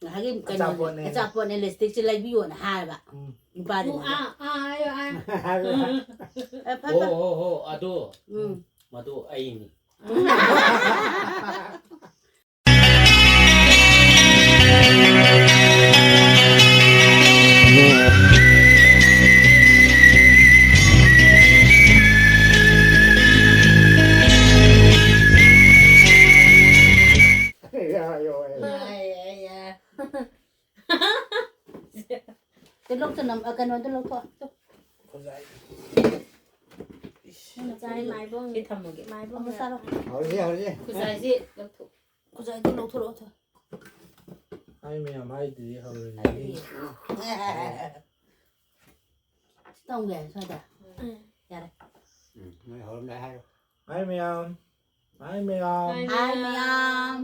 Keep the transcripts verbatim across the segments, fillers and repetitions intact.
ꯉꯥꯏꯍꯥꯛꯀꯤ ꯀꯩꯅꯣ, ꯑꯆꯥꯄꯣꯠꯅꯦ꯫ ꯑꯆꯥꯄꯣꯠꯅꯦ, ꯂꯤꯞꯁꯇꯤꯛꯁꯦ ꯂꯩꯕꯤꯌꯣꯅ ꯍꯥꯏꯌꯦꯕ ꯎꯝ꯫ ꯅꯨꯄꯥꯗꯨꯅ꯫ ꯑꯥ, ꯑꯥ, ꯍꯥꯏꯌꯣ, ꯑꯥ꯫ ꯍꯥꯏꯕ꯫ ꯑꯦ, ꯐꯠ, ꯍꯣ, ꯐꯠ꯫ ꯍꯣ, ꯍꯣ, ꯑꯗꯣ꯫ ꯎꯝ꯫ ꯃꯗꯨ ꯑꯩꯅꯤ꯫ ꯇꯨ ꯂꯧꯊꯣꯛ, ꯅꯝ-, ꯑ, ꯀꯩꯅꯣꯗꯣ ꯂꯧꯊꯣꯛꯑꯣ꯫ ꯇꯨ꯫ ꯈꯨꯖꯥꯏ꯫ ꯅꯪꯅ ꯆꯥꯏ ꯃꯥꯏꯕꯣꯡ꯫ ꯁꯤ ꯊꯝꯃꯒꯦ꯫ ꯃꯥꯏꯕꯣꯡ ꯑꯃ ꯆꯥꯔꯣ꯫ ꯍꯧꯔꯁꯤ, ꯍꯧꯔꯁꯤ꯫ ꯈꯨꯖꯥꯏꯁꯦ ꯂꯧꯊꯣꯛ꯫ ꯈꯨꯖꯥꯏꯗꯣ ꯂꯧꯊꯣꯔꯛꯑꯣ, ꯊꯣ꯫ ꯍꯥꯏ ꯃꯌꯥꯝ ꯍꯥꯏꯗ꯭ꯔꯤ ꯍꯧꯔꯁꯤ꯫ ꯍꯥꯏꯗ꯭ꯔꯤ꯫ ꯁꯤ ꯇꯧꯒꯦ, ꯁ꯭ꯋꯥꯏꯗ꯫ ꯎꯝ꯫ ꯌꯥꯔꯦ꯫ ꯎꯝ, ꯅꯣꯏ ꯍꯧꯔꯝꯗꯥꯏ ꯍꯥꯏꯔꯣ꯫ ꯍꯥꯏ ꯃꯌꯥꯝ꯫ ꯍꯥꯏ ꯃꯌꯥꯝ꯫ ꯍꯥꯏ ꯍꯥꯏ ꯃꯌꯥꯝ꯫ ꯃꯌꯥꯝ꯫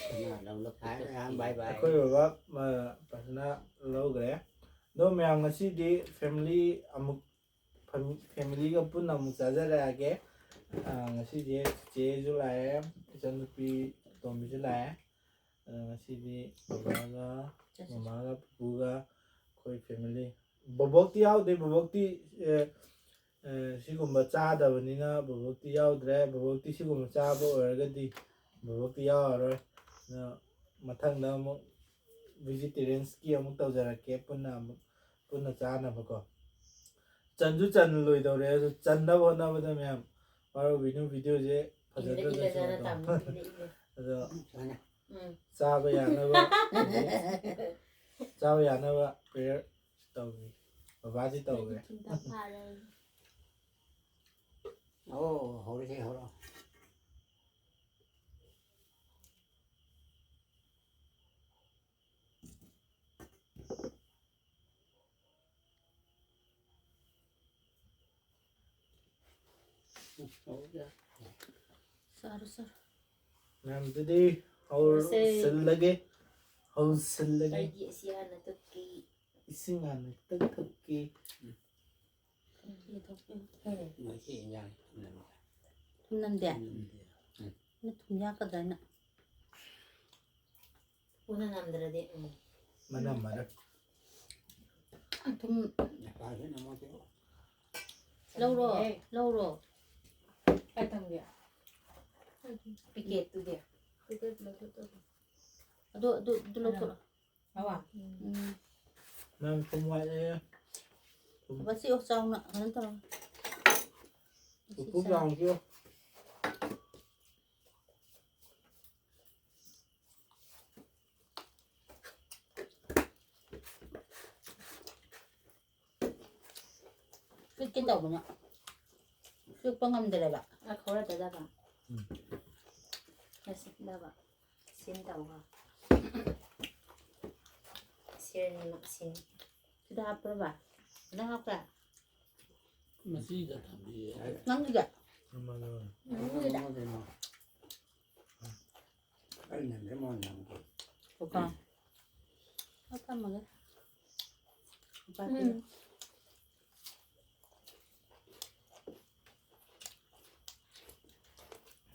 ꯐꯖꯅ ꯂꯧꯅ ꯐꯥꯏ ꯃꯌꯥꯝ, bye bye꯫ ꯑꯩꯈꯣꯏ ꯕꯕꯥ, ꯑ, ꯐꯖꯅ ꯂꯧꯈ꯭ꯔꯦ꯫ ꯑꯗꯣ ꯃꯌꯥꯝ, ꯉꯁꯤꯗꯤ family ꯑꯃꯨꯛ ꯐꯦꯃꯤꯂꯤꯒ ꯄꯨꯟꯅ ꯑꯃꯨꯛ ꯆꯥꯖꯔꯛꯑꯒꯦ꯫ ꯑ, ꯉꯁꯤꯁꯦ ꯆꯤꯆꯦꯁꯨ ꯂꯥꯛꯑꯦ, ꯏꯆꯟꯅꯨꯄꯤ ꯑꯇꯣꯝꯕꯤꯁꯨ ꯂꯥꯛꯑꯦ꯫ ꯑꯗꯣ ꯉꯁꯤꯗꯤ ꯕꯕꯥꯒ ꯃꯃꯥꯒ ꯄꯨꯄꯨꯒ ꯑꯩꯈꯣꯏ family꯫ ꯕꯣꯕꯣꯛꯇꯤ ꯌꯥꯎꯗꯦ, ꯕꯣꯕꯣꯛꯇꯤ, ꯑ, ꯑ, ꯁꯤꯒꯨꯝꯕ ꯆꯥꯗꯕꯅꯤꯅ ꯕꯣꯕꯣꯛꯇꯤ ꯌꯥꯎꯗ꯭ꯔꯦ꯫ ꯕꯣꯕꯣꯛꯇꯤ ꯁꯤꯒꯨꯝꯕ ꯆꯥꯕ ꯑꯣꯏꯔꯒꯗꯤ ꯕꯣꯕꯣꯛꯇꯤ ꯌꯥꯎꯔꯔꯣꯏ꯫ ꯑꯗꯣ ꯃꯊꯪꯗ ꯑꯃꯨꯛ vegetariansꯀꯤ ꯑꯃꯨꯛ ꯇꯧꯖꯔꯛꯀꯦ, ꯄꯨꯟꯅ ꯑꯃꯨꯛ, ꯄꯨꯟꯅ ꯆꯥꯅꯕꯀꯣ꯫ ꯆꯟꯁꯨ ꯆꯜꯂꯣꯏꯗꯧꯔꯦ, ꯑꯗꯨ ꯆꯟꯅꯕ ꯍꯣꯠꯅꯕꯗ ꯃꯌꯥꯝ ꯋꯥꯔꯧꯕꯤꯅꯨ, videoꯁꯦ ꯏꯜꯂ ꯐꯖꯗ꯭ꯔꯒꯁꯨ ꯏꯜꯂꯗꯅ ꯑꯗꯨꯝ꯫ ꯇꯝꯃꯤ, ꯏꯜꯂ ꯏꯜꯂ꯫ ꯑꯗꯣ ꯎꯝ꯫ ꯆꯥꯕ ꯌꯥꯅꯕ, ꯆꯥꯕ ꯌꯥꯅꯕ prayer ꯇꯧꯔꯤ꯫ ꯕꯕꯥꯗꯤ ꯇꯧꯈ꯭ꯔꯦ꯫ ꯊꯨꯝ ꯊꯥꯛ ꯐꯥꯔꯦ꯫ ꯑꯣ, ꯍꯧꯔꯁꯦ, ꯍꯧꯔꯣ꯫ ꯆꯥꯔꯣ, ꯆꯥꯔꯣ꯫ ꯃꯌꯥꯝꯗꯨꯗꯤ ꯍꯧꯔꯁꯦ꯫ ꯍꯧꯁꯤꯜꯂꯒꯦ꯫ ꯍꯧꯁꯤꯜꯂꯒꯦ꯫ ꯑꯩꯗꯤ ꯑꯁꯤ ꯍꯥꯟꯅ ꯊꯛꯀꯦ꯫ ꯏꯁꯤꯡ ꯍꯥꯟꯅ ꯈꯤꯇꯪ ꯊꯛꯀꯦ꯫ ꯎꯝ꯫ ꯃꯁꯤ ꯏꯟꯖꯥꯡ ꯊꯨꯝꯅꯝꯗꯦ꯫ ꯊꯨꯝꯅꯝꯗꯦ? ꯎꯝ꯫ ꯅ ꯊꯨꯝ ꯌꯥꯛꯀꯗ꯭ꯔꯥ ꯍꯥꯏꯅ꯫ ꯎꯅ ꯅꯝꯗ꯭ꯔꯗꯤ, ꯎꯝ꯫ ꯃꯅꯝ ꯃꯅꯝ꯫ ꯊꯨꯝ꯫ ꯌꯥꯛꯀꯗ꯭ꯔꯥ ꯍꯥꯏꯅ ꯃꯣꯏꯗꯤ꯫ ꯂꯧꯔꯣ, ꯂꯧꯔꯣ꯫ ꯀꯥꯏ ꯊꯝꯒꯦ? ꯄꯤꯀꯦꯠꯇꯨꯗꯤ? ꯄꯤꯀꯦꯠ ꯂꯧꯊꯣꯛꯇꯕ꯫ ꯑꯗꯨ, ꯑꯗꯨ, ꯑꯗꯨ ꯂꯧꯊꯣꯛꯂꯣ꯫ ꯑꯋꯥ꯫ ꯎꯝ꯫ ꯅꯪ ꯊꯨꯝ ꯋꯥꯠꯂꯦ꯫ ꯊꯨꯝ꯫ ꯃꯁꯤ ꯑꯣ ꯆꯥꯎꯅ ꯀꯩꯅꯣ ꯇꯧꯔꯣ꯫ ꯃꯁꯤ ꯎꯄꯨ ꯆꯥꯎ꯫ ꯆꯥꯎꯁꯤꯌꯣ꯫ ꯆꯤꯛꯀꯦ ꯇꯧꯕꯅ꯫ ꯆꯤꯛꯄ ꯉꯝꯗ꯭ꯔꯦꯕ꯫ ꯑ, ꯈꯔ ꯇꯗꯕ꯫ ꯎꯝ꯫ ꯑꯁꯤ ꯇꯗꯕ꯫ ꯁꯤꯟ ꯇꯧꯕ꯫ ꯁꯤꯔꯅꯤꯃꯛ ꯁꯤꯟ꯫ ꯁꯤꯗ ꯍꯥꯞꯄ꯭ꯔꯕ? ꯅꯪ ꯍꯥꯞꯄ꯭ꯔꯥ? ꯃꯁꯤꯗ ꯊꯝꯕꯤꯌꯦ꯫ ꯅꯪꯒꯤꯗ? ꯅꯪꯒꯤꯗ? ꯑꯩꯅ ꯂꯦꯃꯟ ꯌꯥꯝ ꯀꯣ꯫ ꯀꯣꯀꯥ꯫ ꯑ, ꯊꯝꯃꯒꯦ꯫ ꯎꯝ꯫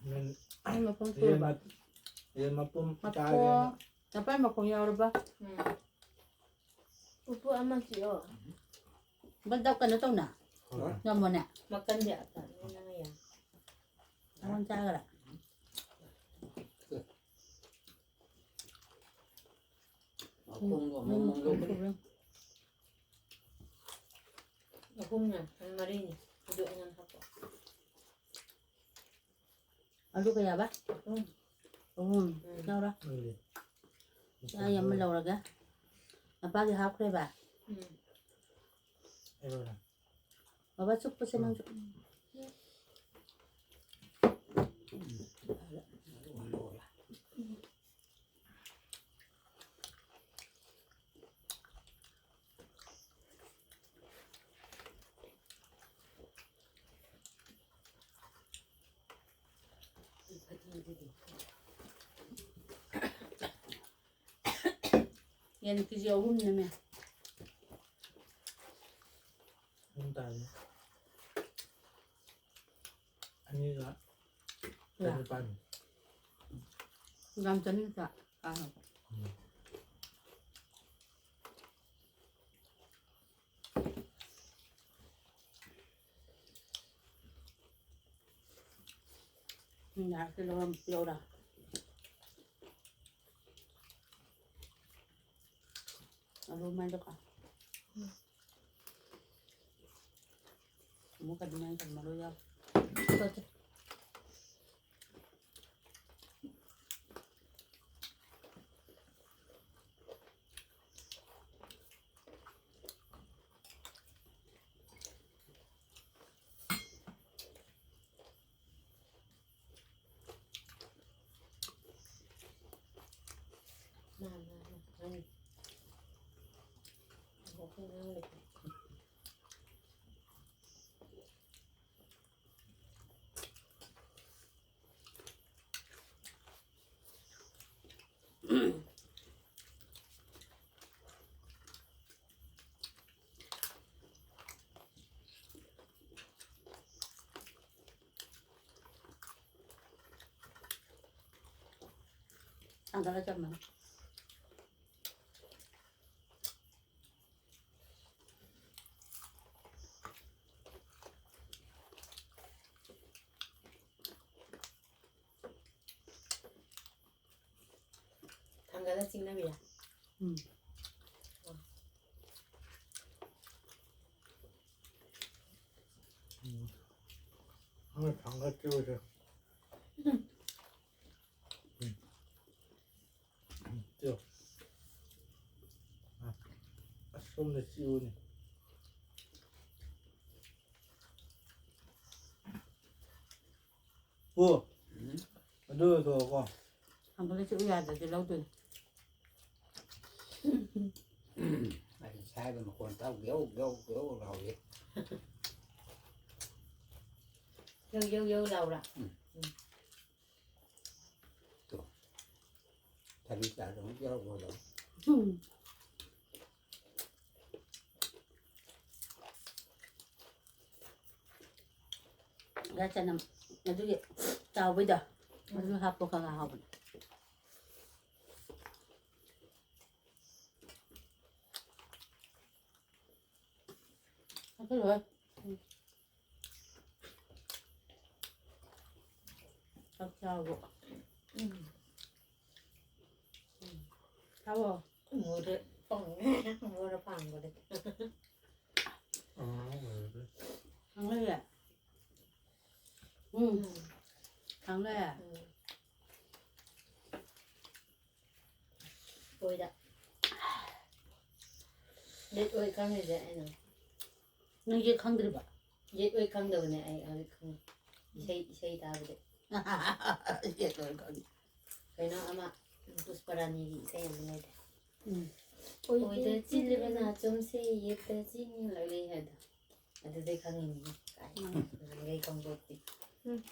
ꯌꯦꯟ, ꯑꯩ ꯃꯈꯣꯡ ꯌꯦꯟ ꯁꯨꯔꯕ? ꯃ-, ꯌꯦꯟ ꯃꯄꯨꯝ ꯃꯈꯣꯡ, ꯆꯥꯒꯦꯅ꯫ ꯆꯄꯥꯏ ꯃꯈꯣꯡ ꯌꯥꯎꯔꯕ? ꯎꯝ꯫ ꯎꯄꯨ ꯑꯃ ꯆꯤꯛꯑꯣ꯫ ꯕꯟꯗꯞ ꯀꯩꯅꯣ ꯇꯧꯅ? ꯍꯣꯏ꯫ ꯉꯝꯃꯣꯅꯦ? ꯃꯀꯟꯗꯤ ꯑꯇ-, ꯅꯪꯅ ꯌꯥ-, ꯅꯪꯉꯣꯟ ꯆꯥꯒ꯭ꯔꯥ? ꯃꯈꯣꯡꯗꯣ ꯎꯝ, ꯑꯃꯃꯝ ꯂꯧꯕꯅꯤ꯫ ꯎꯝ, ꯎꯝ꯫ ꯑꯍꯨꯝꯅꯦ, ꯃꯔꯤꯅꯦ꯫ ꯑꯗꯨ ꯑꯩꯉꯣꯟꯗ ꯍꯥꯞꯄꯣ꯫ ꯑꯗꯨ ꯀꯌꯥꯕ? ꯑꯍꯨꯝ꯫ ꯑꯍꯨꯝ꯫ ꯎꯝ꯫ ꯂꯧꯔꯣ꯫ ꯎꯝ꯫ ꯆꯥ ꯑꯃ ꯂꯧꯔꯒ꯫ ꯃꯄꯥꯒꯤ ꯍꯥꯞꯈ꯭ꯔꯦꯕ? ꯎꯝ꯫ ꯂꯧꯔꯣ꯫ ꯕꯕꯥ ꯆꯨꯞꯄꯁꯦ ꯅꯪꯁꯨ꯫ ꯌꯦꯟ ꯀꯦ ꯖꯤ ꯑꯍꯨꯝꯅꯦꯃꯦ꯫ ꯑꯍꯨꯝ ꯇꯥꯔꯦ꯫ ꯑꯅꯤꯒ ꯌꯥ꯫ ꯆꯅꯤꯄꯥꯟ꯫ ꯌꯥꯝ ꯆꯥꯅꯤꯡꯗ꯭ꯔꯥ? ꯑꯥ꯫ ꯎꯝ, ꯌꯥꯔꯦ, ꯁꯤ ꯂꯧꯔꯝ-, ꯂꯧꯔ꯫ ꯑꯗꯨ ꯃꯩꯗ ꯀꯥ-, ꯑꯃꯨꯛꯀꯗꯤ ꯃꯩ ꯀꯟ ꯃꯔꯣꯏ ꯌꯥꯎ-, ꯊꯥꯡꯒꯠꯂ ꯊꯝꯃꯣ꯫ ꯊꯥꯡꯒꯠꯂ ꯆꯤꯡꯅꯕꯤꯔ? ꯎꯝ꯫ ꯎꯝ꯫ ꯊꯥꯡꯒꯠ ꯆꯤꯡꯕꯁꯦ꯫ ꯎꯝ꯫ ꯎꯝ꯫ ꯎꯝ꯫ ꯆꯣ꯫ ꯑ, ꯑꯁꯣꯝꯗ ꯆꯤꯛꯎꯅꯦ꯫ ꯑꯣ꯫ ꯎꯝ꯫ ꯑꯗꯨ ꯂꯧꯊꯣꯛꯑꯣꯀꯣ꯫ ꯊꯥꯡꯒꯠꯂ ꯆꯤꯛꯎ ꯌꯥꯗ꯭ꯔꯗꯤ ꯂꯧꯗꯣꯏꯅꯤ꯫ ꯑꯩ ꯁꯥꯏꯕ ꯃꯈꯣꯟ ꯇꯥꯎ, ꯒꯦꯎ, ꯒꯦꯎ, ꯒꯦꯎ ꯂꯥꯎꯏ꯫ ꯌꯧ, ꯌꯧ, ꯌꯧ ꯂꯥꯎꯔꯥ? ꯎꯝ꯫ ꯎꯝ꯫ ꯇꯣ꯫ ꯊꯕꯤ ꯆꯥꯗ ꯑꯃꯨꯛ ꯌꯥꯎꯔꯕꯣ? ꯎꯝ꯫ ꯑꯗ ꯆꯅꯝ ꯑꯗꯨꯒꯤ ꯆꯥꯎꯕꯩꯗꯣ, ꯑꯗꯨ ꯍꯥꯞꯄꯣ, ꯈꯔ ꯈꯔ ꯍꯥꯎꯕꯅꯦ꯫ ꯆꯥꯁꯜꯂꯣꯍꯦ꯫ ꯎꯝ꯫ ꯆꯥꯛ ꯆꯥꯕꯨ꯫ ꯎꯝ꯫ ꯎꯝ꯫ ꯆꯥꯕꯣ꯫ ꯃꯨꯔꯦ ꯐꯪꯉꯦ꯫ ꯃꯨꯔꯦ ꯐꯪꯕꯗꯤ꯫ ꯑꯉꯥꯡ ꯑꯣꯏꯔꯗꯤ꯫ ꯈꯪꯍꯜꯂꯦ꯫ ꯎꯝ꯫ ꯎꯝ꯫ ꯈꯪꯍꯜꯂꯦ꯫ ꯎꯝ꯫ ꯑꯣꯏꯗ꯫ ꯌꯦꯠ ꯑꯣꯏ ꯈꯪꯉꯤꯁꯦ ꯑꯩꯅ꯫ ꯅꯪ ꯌꯦꯠ ꯈꯪꯗ꯭ꯔꯤꯕ? ꯌꯦꯠ ꯑꯣꯏ ꯈꯪꯗꯕꯅꯦ ꯑꯩ ꯍꯧꯖꯤꯛ ꯈꯪꯉꯤ꯫ ꯏꯁꯩ, ꯏꯁꯩ ꯇꯥꯕꯗ꯫ ꯌꯦꯠ ꯑꯣꯏ ꯈꯪꯉꯤ꯫ ꯀꯩꯅꯣ ꯑꯃ ꯄꯨꯁꯄꯔꯥꯅꯤꯒꯤ ꯏꯁꯩ ꯑꯃ ꯂꯩꯗꯥꯏ? ꯎꯝ꯫ ꯑꯣꯏꯗ ꯆꯤꯜꯂꯤꯕ ꯅꯥꯆꯣꯝꯁꯦ ꯌꯦꯠꯇ ꯆꯤꯡꯂꯛꯂꯦ ꯍꯥꯏꯗꯣ꯫ ꯑꯗꯨꯗꯩ ꯈꯪꯉꯤꯅꯤ꯫ ꯎꯝ꯫ ꯅꯍꯥꯟꯈꯩ ꯈꯪꯄꯣꯠꯇꯦ꯫ ꯎꯝ꯫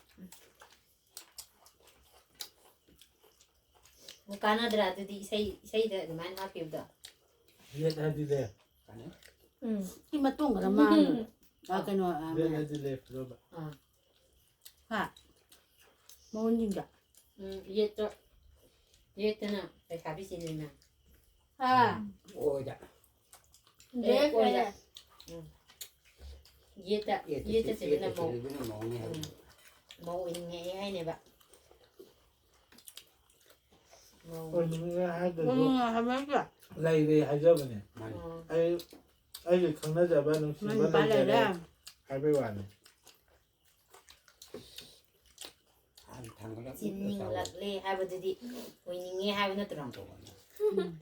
ꯑꯃꯨꯛ ꯀꯥꯟꯅꯗ꯭ꯔꯥ ꯑꯗꯨꯗꯤ ꯏꯁꯩ, ꯏꯁꯩꯗ ꯑꯗꯨꯃꯥꯏꯅ ꯍꯥꯞꯈꯤꯕꯗꯣ? ꯌꯦꯠ ꯍꯥꯏꯗꯤꯅꯦ꯫ ꯎꯝ꯫ ꯁꯤ ꯃꯇꯣꯡ ꯈꯔ ꯃꯥꯡꯉꯦ꯫ ꯑꯥ, ꯀꯩꯅꯣ, ꯑꯥ, ꯌꯦꯠ ꯍꯥꯏꯗꯤ left ꯂꯣꯕ꯫ ꯑꯥ꯫ ꯍꯥ? ꯃꯉꯣꯟꯁꯤꯡꯗ꯫ ꯎꯝ, ꯌꯦꯠꯇꯣ, ꯌꯦꯠꯇꯅ ꯂꯩꯁꯥꯕꯤ ꯆꯤꯜꯂꯤꯅ꯫ ꯑꯥ꯫ ꯎꯝ, ꯑꯣꯏꯗ꯫ ꯑꯦ, left ꯑꯣꯏꯗ꯫ ꯍꯥꯏꯔꯦ꯫ ꯎꯝ꯫ ꯌꯦꯠꯇ, ꯌꯦꯠꯇ ꯌꯦꯠꯇ ꯆꯤꯜꯂꯤꯕꯅ ꯌꯦꯠꯇ ꯃꯧ꯫ ꯆꯤꯜꯂꯤꯕꯅ ꯃꯧꯅꯦ ꯍꯥꯏꯕ꯫ ꯎꯝ꯫ ꯃꯧ ꯑꯣꯏꯅꯤꯡꯉꯛꯑꯦ ꯍꯥꯏꯅꯦꯕ꯫ ꯃꯧ꯫ ꯑꯣꯏꯅꯤꯡꯉꯦ ꯍꯥꯏꯗ꯭ꯔꯁꯨ ꯎꯝ, ꯍꯥꯏꯕ ꯅꯠꯇ꯭ꯔꯣ? ꯂꯩꯔꯦ ꯍꯥꯏꯖꯕꯅꯦ꯫ ꯃꯥꯅꯤ꯫ ꯎꯝ꯫ ꯑꯩ, ꯑꯩꯒꯤ ꯈꯪꯅꯖꯕ ꯅꯨꯡꯁꯤꯕ ꯃꯥꯏ ꯅꯨꯄꯥ ꯂꯩꯖꯔꯦ ꯂꯩꯔꯦ꯫ ꯍꯥꯏꯕꯩ ꯋꯥꯅꯤ꯫ ꯍꯥꯟꯅ ꯊꯥꯡꯒꯠꯂꯛ-, ꯆꯤꯟꯅꯤꯡꯂꯛꯂꯦ ꯍꯥꯏꯕꯗꯨꯗꯤ ꯑꯣꯏꯅꯤꯡꯉꯦ ꯍꯥꯏꯕ ꯅꯠꯇ꯭ꯔꯣ? ꯎꯝ꯫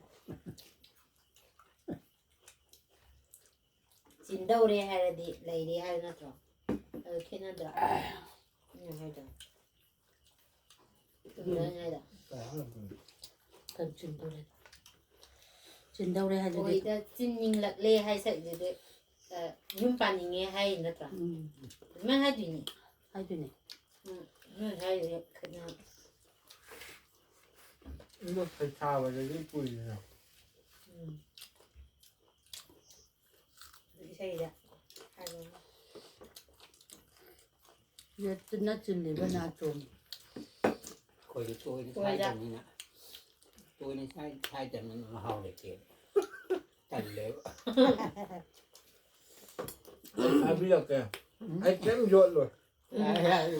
ꯆꯤꯟꯗꯧꯔꯦ ꯍꯥꯏꯔꯗꯤ ꯂꯩꯔꯦ ꯍꯥꯏꯕ ꯅꯠꯇ꯭ꯔꯣ? ꯑꯗꯨ ꯈꯦꯠꯅꯗ꯭ꯔꯣ? ꯑꯩꯅ ꯍꯥꯏꯗꯣ꯫ ꯆꯨꯝꯗ꯭ꯔꯣ ꯑꯩꯅ ꯍꯥꯏꯗꯣ? ꯀꯩ ꯍꯥꯏꯅꯣ? ꯀꯩꯅꯣ ꯆꯤꯟꯗꯧꯔꯦ? ꯆꯤꯟꯗꯧꯔꯦ ꯍꯥꯏꯗꯨꯗꯤ꯫ ꯑꯣꯏꯗ ꯆꯤꯟꯅꯤꯡꯂꯛꯂꯦ ꯍꯥꯏ ꯁꯛꯏꯗꯨꯗꯤ, ꯑ, ꯌꯨꯝ ꯄꯥꯟꯅꯤꯡꯉꯦ ꯍꯥꯏ ꯅꯠꯇ꯭ꯔꯣ? ꯎꯝ꯫ ꯑꯗꯨꯃꯥꯏꯅ ꯍꯥꯏꯗꯣꯏꯅꯤ꯫ ꯍꯥꯏꯗꯣꯏꯅꯦ꯫ ꯎꯝ, ꯅꯣꯏ ꯍꯥꯏꯔꯤꯁꯦ ꯈꯦꯠꯅ-, ꯏꯃꯥ ꯁꯩꯊꯥꯕꯗꯗꯤ ꯀꯨꯏꯔꯦꯅ꯫ ꯎꯝ꯫ ꯏꯁꯩꯗ ꯍꯥꯏꯕꯅꯤ꯫ ꯌꯦꯠꯇꯨꯅ ꯆꯤꯜꯂꯤꯕ ꯅꯥꯆꯣꯝ꯫ ꯑꯩꯈꯣꯏꯗꯤ ꯇꯣꯏꯅ ꯍꯣꯏꯗ꯫ ꯁꯥꯏꯗꯕꯅꯤꯅ, ꯇꯣꯏꯅ ꯁꯥꯏ-, ꯁꯥꯏꯗꯕꯅꯤꯅ ꯃꯍꯥꯎ ꯂꯩꯇꯦꯕ꯫ ꯇꯜꯂꯦꯕ꯫ ꯍꯥꯏꯕꯤꯔꯛꯀꯦ꯫ ꯑꯩ ꯀꯩꯝ ꯌꯣꯠꯂꯣꯏ꯫ ꯌꯥꯔꯦ, ꯌꯥꯔꯦ꯫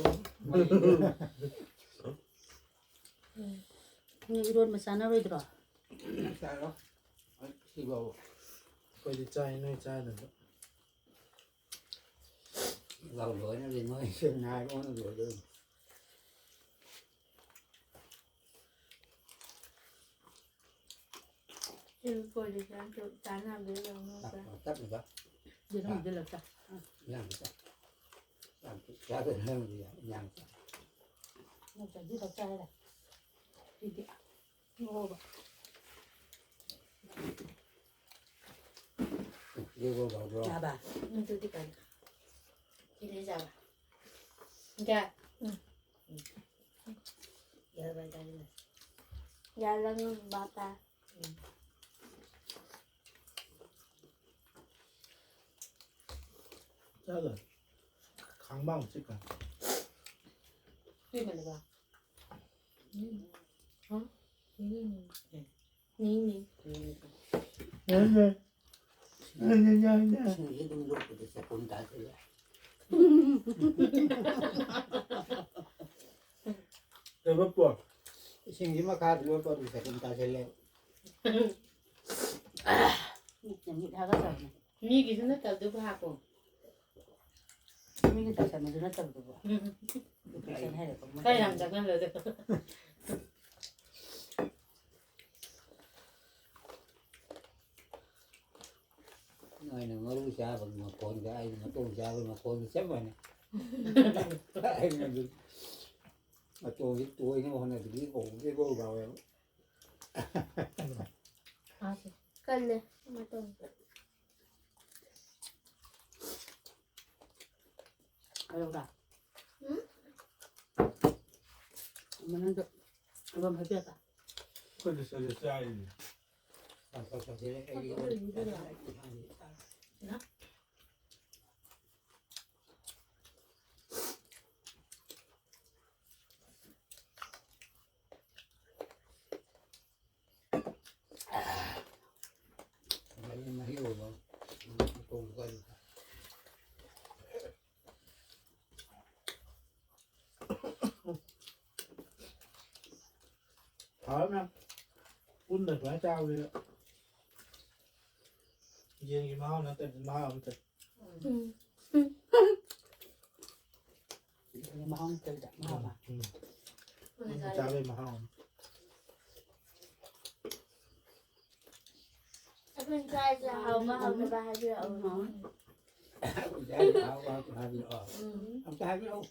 ꯅꯣꯏ ꯏꯔꯣꯟꯕ ꯆꯥꯅꯔꯣꯏꯗ꯭ꯔꯣ? ꯆꯥꯔꯣ꯫ ꯑꯩ ꯁꯤꯐꯥꯎꯕ꯫ ꯑꯩꯈꯣꯏꯗꯤ ꯆꯥꯏ, ꯅꯣꯏ ꯆꯥꯗꯕ꯫ ꯂꯧ ꯂꯣꯏꯅꯗꯤ ꯅꯣꯏ ꯁꯤ ꯉꯥꯏꯔꯣꯅ ꯂꯣꯏꯗꯣꯏꯅꯤ꯫ ꯁꯤ ꯀꯣꯏꯗꯤ ꯆꯥꯅꯕꯗꯤ ꯂꯧꯅꯕ꯭ꯔꯥ? ꯇꯞꯅ ꯆꯥ꯫ ꯌꯦꯔꯨꯝꯗꯤ ꯂꯧꯆꯥ꯫ ꯌꯥꯝ ꯆꯥ꯫ ꯌꯥꯝ ꯆꯥꯗꯅ ꯅꯪꯗꯤ ꯌꯥꯝ ꯆꯥ꯫ ꯅꯠꯇ꯭ꯔꯗꯤ ꯂꯧꯆꯥ ꯍꯥꯏꯔ꯫ ꯁꯤꯗꯤ꯫ ꯉꯧꯕ꯫ ꯌꯦꯔꯨꯝ ꯂꯧꯕ꯭ꯔꯣ? ꯆꯥꯕ꯫ ꯎꯝ, ꯑꯗꯨꯗꯤ ꯀꯩꯅꯣ꯫ ꯁꯤꯗꯤ ꯆꯥꯕ꯫ ꯏꯟꯗꯤꯌꯥ꯫ ꯎꯝ꯫ ꯎꯝ꯫ ꯌꯥꯔꯕ ꯍꯥꯏꯇꯥꯔꯦꯅꯦ꯫ ꯌꯥꯔꯕ ꯉꯥꯡꯕ ꯍꯥꯏꯇꯥꯔꯦ꯫ ꯎꯝ꯫ ꯆꯥꯗ꯫ ꯈꯥꯡꯕ ꯑꯃ ꯆꯤꯛꯀ꯫ ꯀꯨꯏꯃꯜꯂꯕ? ꯎꯝ꯫ ꯍꯥ? ꯎꯝ꯫ ꯅꯤꯅꯤ꯫ ꯌꯥꯏ, ꯌꯥꯏ꯫ ꯌꯥꯏ, ꯌꯥꯏ, ꯌꯥꯏ, ꯌꯥꯏ꯫ ꯏꯁꯤꯡꯁꯤ ꯑꯗꯨꯝ ꯂꯨꯞꯄꯗ ꯆꯈꯣꯝ ꯇꯥꯁꯤꯜꯂꯦ꯫ ꯀꯩꯕ ꯄꯣ? ꯏꯁꯤꯡꯁꯤ ꯃꯈꯥꯗ ꯂꯨꯞꯄ ꯑꯗꯨꯝ ꯆꯈꯣꯝ ꯇꯥꯁꯤꯜꯂꯦ꯫ ꯃꯤꯠꯅ ꯃꯤꯠ ꯍꯥꯒꯠꯆꯕꯅꯦ꯫ ꯃꯤꯒꯤꯁꯨ ꯅꯠꯇꯕꯗꯨꯕꯨ ꯍꯥꯞꯄꯣ꯫ ꯃꯤꯒꯤ ꯇꯥꯏꯁꯟꯕꯁꯨ ꯅꯠꯇꯕꯗꯨꯕꯨ꯫ ꯎꯝ꯫ Infection ꯍꯥꯏꯔꯛꯄ ꯈꯔ ꯌꯥꯝ ꯆꯪꯍꯜꯂꯣ ꯑꯗꯨ꯫ ꯅꯣꯏꯅ ꯃꯔꯨ ꯆꯥꯕꯒꯤ ꯃꯈꯣꯟꯒ ꯑꯩꯅ ꯃꯇꯣꯡ ꯆꯥꯕꯒꯤ ꯃꯈꯣꯟꯒ ꯆꯞ ꯃꯥꯟꯅꯩ꯫ ꯑꯩꯅ ꯑꯗꯨ ꯃꯇꯣꯡꯁꯤ ꯇꯣꯏꯅꯕ ꯍꯣꯠꯅꯕꯗꯤ ꯀꯧꯕꯗꯤ ꯀꯧ ꯂꯥꯎꯋꯦꯕ꯫ ꯀꯜꯂꯦ ꯃꯇꯣꯡ꯫ ꯀꯩꯗꯧꯕ? ꯎꯝ? ꯃꯅꯨꯡꯗ ꯑꯗꯨꯝ ꯍꯥꯏꯕꯤꯔꯛꯀꯦ꯫ ꯑꯩꯈꯣꯏꯗꯤ ꯁꯤꯗ ꯆꯥꯔꯤꯅꯦ꯫ ꯆꯥꯊꯣꯛ ꯆꯥꯁꯤꯜꯂꯦ꯫ ꯑꯩꯗꯤ ꯏꯟꯁꯥꯡꯗꯤ ꯆꯥꯔꯦ꯫ ꯃꯍꯤ, ꯃꯍꯤ ꯑꯣꯏꯕ꯫ ꯃꯇꯣꯡꯗꯨꯒ ꯑꯗꯨꯝ꯫ ꯍꯥꯎꯔꯝꯃꯦ꯫ ꯄꯨꯟꯅ ꯁꯨꯃꯥꯏꯅ ꯆꯥꯕꯁꯤꯗ ꯌꯦꯟꯒꯤ ꯃꯍꯥꯎ ꯅꯠꯇ꯭ꯔꯗꯤ ꯃꯍꯥꯎ ꯑꯃ ꯇꯧꯏ꯫ ꯎꯝ꯫ ꯃꯍꯥꯎ ꯀꯩꯗ ꯃꯍꯥꯎ ꯑꯃ꯫ ꯎꯝ꯫ ꯄꯨꯟꯅ ꯆꯥꯕꯩ ꯃꯍꯥꯎ ꯑꯃ꯫ ꯑꯩꯈꯣꯏꯅ ꯆꯥꯔꯤꯁꯦ ꯍꯥꯎꯕ ꯍꯥꯎꯇꯕ ꯍꯥꯏꯕꯤꯔꯛꯑꯣ꯫ ꯍꯥꯎꯕ ꯍꯥꯎꯇꯕ ꯍꯥꯏꯕꯤꯔꯛꯑꯣ꯫ ꯎꯝ꯫ ꯑꯝꯇ ꯍꯥꯏꯕꯤꯔꯛꯑꯣ꯫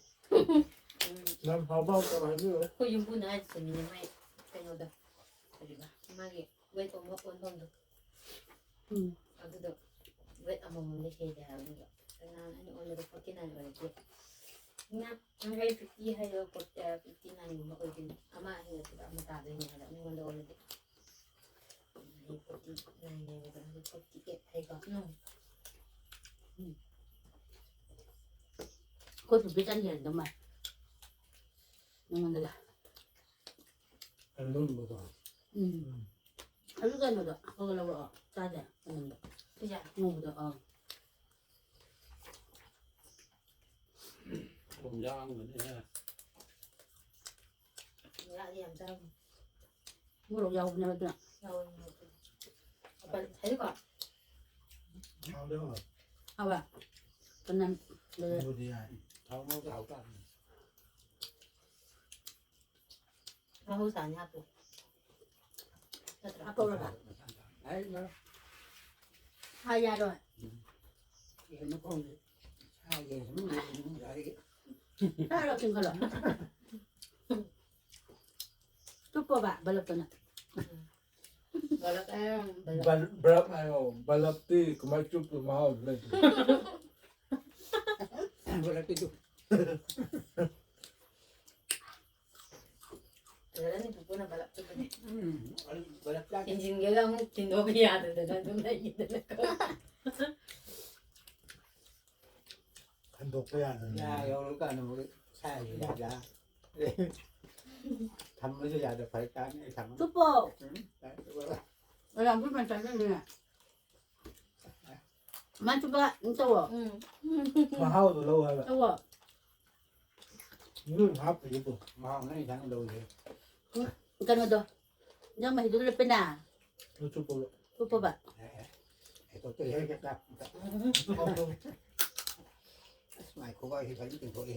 ꯌꯥꯝ ꯍꯥꯎꯕ ꯍꯥꯎꯇꯕ ꯍꯥꯏꯕꯤꯔꯛꯑꯣ꯫ ꯑꯩꯈꯣꯏ ꯌꯨꯝꯕꯨꯅ ꯍꯥꯏꯁꯤꯅꯤꯅꯦ ꯃꯥꯏ ꯀꯩꯅꯣꯗ ꯀꯔꯤꯕ ꯃꯥꯒꯤ ꯋꯦꯠ ꯑꯣꯟꯕ ꯑꯣꯟꯐꯝꯗꯣ ꯎꯝ꯫ ꯑꯗꯨꯗꯣ ꯋꯦꯠ ꯑꯃꯃꯝꯗꯤ ꯍꯦꯜꯂꯦ ꯍꯥꯏꯕꯅꯦꯕ꯫ ꯅꯍꯥꯟ ꯑꯩꯅ ꯑꯣꯟꯕꯗ ꯐꯣꯔꯇꯤ ꯅꯥꯏꯟ ꯑꯣꯏꯔꯗꯤ ꯅꯪ ꯅꯪ ꯑꯩ ꯐꯤꯐꯇꯤ ꯍꯥꯏꯔꯣ ꯐꯤꯐꯇꯤ ꯅꯥꯏꯟꯒꯨꯝꯕ ꯑꯣꯏꯗꯣꯏꯅꯤ꯫ ꯑꯃ ꯍꯦꯜꯂꯛꯄꯗ ꯑꯃ ꯇꯥꯗꯣꯏꯅꯦ ꯍꯥꯏꯕ ꯑꯩꯉꯣꯟꯗ ꯑꯣꯜꯂꯗꯤ꯫ ꯑꯩ ꯐꯣꯔꯇꯤ ꯅꯥꯏꯟ ꯍꯥꯏꯕꯗꯣ ꯍꯧꯖꯤꯛ ꯐꯣꯔꯇꯤ ꯑꯩꯠ ꯍꯥꯏꯀꯣ꯫ ꯎꯝ꯫ ꯑꯩꯈꯣꯏ ꯄꯨꯄꯤ ꯆꯟ ꯍꯦꯟꯗꯧ ꯃꯥꯜꯂꯦ꯫ ꯅꯉꯣꯟꯗꯒ꯫ ꯑꯗꯨꯝꯕꯀꯣ꯫ ꯎꯝ꯫ ꯑꯗꯨ ꯀꯩꯅꯣꯗꯣ ꯈꯔ ꯈꯔ ꯂꯧꯔꯛꯑꯣ꯫ ꯆꯥꯁꯦ꯫ ꯀꯩꯅꯣꯗꯣ꯫ ꯄꯤꯖꯥ꯫ ꯉꯧꯕꯗꯣ꯫ ꯑꯥ꯫ ꯊꯨꯝ ꯌꯥꯛꯑꯝꯒꯅꯤꯍꯦ꯫ ꯌꯥꯛꯑꯗꯤ ꯌꯥꯝ ꯆꯥꯔꯝꯃꯣꯏ꯫ ꯃꯣꯔꯣꯛ ꯌꯥꯎꯕꯅꯦꯕ ꯑꯗꯨꯅ꯫ ꯌꯥꯎꯋꯦ ꯃꯣꯔꯣꯛꯇꯨ꯫ ꯃꯄꯜ ꯍꯥꯏꯗꯤꯀꯣ꯫ ꯍꯥꯎꯗꯤ ꯍꯥꯎꯋꯦ꯫ ꯍꯥꯎꯕ꯫ ꯀꯅꯝ꯫ ꯑꯗꯨꯗꯤ ꯌꯥꯏ꯫ ꯊꯥꯎ ꯉꯧꯗ ꯍꯥꯎꯇꯥꯕꯅꯤ꯫ ꯃꯍꯧꯁꯥꯅꯤ ꯍꯥꯞꯄꯨ꯫ ꯅꯠꯇ꯭ꯔꯥ? ꯍꯥꯞꯄꯧꯔꯕ? ꯑꯩ ꯃꯔꯛ ꯍꯥꯏ ꯌꯥꯔꯣꯏ꯫ ꯌꯦꯟ ꯃꯈꯣꯡꯁꯦ ꯁꯥ ꯌꯦꯟ ꯁꯨꯝ ꯌꯦꯡꯉꯨ ꯌꯥꯔꯤꯒꯦ꯫ ꯆꯥꯔꯣ ꯆꯤꯡꯈꯠꯂꯣ꯫ ꯆꯨꯞꯄꯣꯕ ꯕꯂꯞꯇꯨꯅ꯫ ꯕꯂꯞ ꯍꯥꯏꯔ ꯕꯂꯞ꯫ ꯕꯜ-, ꯕ꯭ꯔꯞ ꯍꯥꯏꯌꯣ꯫ ꯕꯂꯞꯇꯤ ꯀꯃꯥꯏ ꯆꯨꯞꯄ ꯃꯍꯥꯎ ꯂꯩꯇꯦ꯫ ꯕꯂꯞꯀꯤꯗꯨ꯫ ꯐꯖꯅ ꯄꯨꯄꯨꯅ ꯕꯂꯞ ꯆꯨꯞꯄꯅꯦ꯫ ꯎꯝ, ꯑꯩ ꯕꯂꯞ ꯆꯥꯗꯦ꯫ ꯊꯤꯟꯖꯤꯟꯒꯦꯒ ꯑꯃꯨꯛ ꯊꯤꯟꯗꯣꯛꯄ ꯌꯥꯗꯗꯅ ꯑꯗꯨꯝ ꯂꯩꯈꯤꯗꯅꯀꯣ꯫ ꯍꯟꯗꯣꯛꯄ ꯌꯥꯗꯅ꯫ ꯌꯥ ꯌꯧꯔꯀꯥꯟꯗ ꯑꯃꯨꯛ ꯁꯥꯏ ꯌꯥꯗ꯫ ꯊꯝꯕꯁꯨ ꯌꯥꯗ ꯐꯔꯛ ꯇꯥꯅꯤ ꯑꯩ ꯊꯝꯃ꯫ ꯆꯨꯞꯄꯣ꯫ ꯎꯝ, ꯌꯥꯝ ꯄꯤꯛꯅ ꯆꯥꯖꯅꯤꯡꯉꯦ꯫ ꯃꯥ ꯆꯨꯞꯄ ꯑꯗꯨꯝ ꯇꯧꯋꯣ꯫ ꯎꯝ꯫ ꯃꯍꯥꯎꯗꯣ ꯂꯧ ꯍꯥꯏꯕ꯫ ꯇꯧꯋꯣ꯫ ꯅꯣꯏ ꯍꯥꯞꯄꯤꯗꯨꯕꯨ꯫ ꯃꯍꯥꯎ ꯅꯪ ꯏꯟꯁꯥꯡ ꯂꯧꯔꯦ꯫ ꯀꯩꯅꯣꯗꯣ, ꯏꯟꯖꯥꯡ ꯃꯍꯤꯗꯨ ꯂꯨꯞꯄꯦꯅ꯫ ꯂꯨꯞꯄꯕ꯫ ꯂꯨꯞꯄꯕ꯫ ꯑꯦ, ꯑꯦ꯫ ꯑꯩ ꯇꯣꯛꯇꯣꯏ ꯍꯦꯛ ꯍꯦꯛ ꯆꯥ-, ꯑꯁ, ꯃꯥꯏꯈꯨꯕ ꯑꯩ ꯐꯖꯅ ꯇꯤꯡꯊꯣꯛꯏ꯫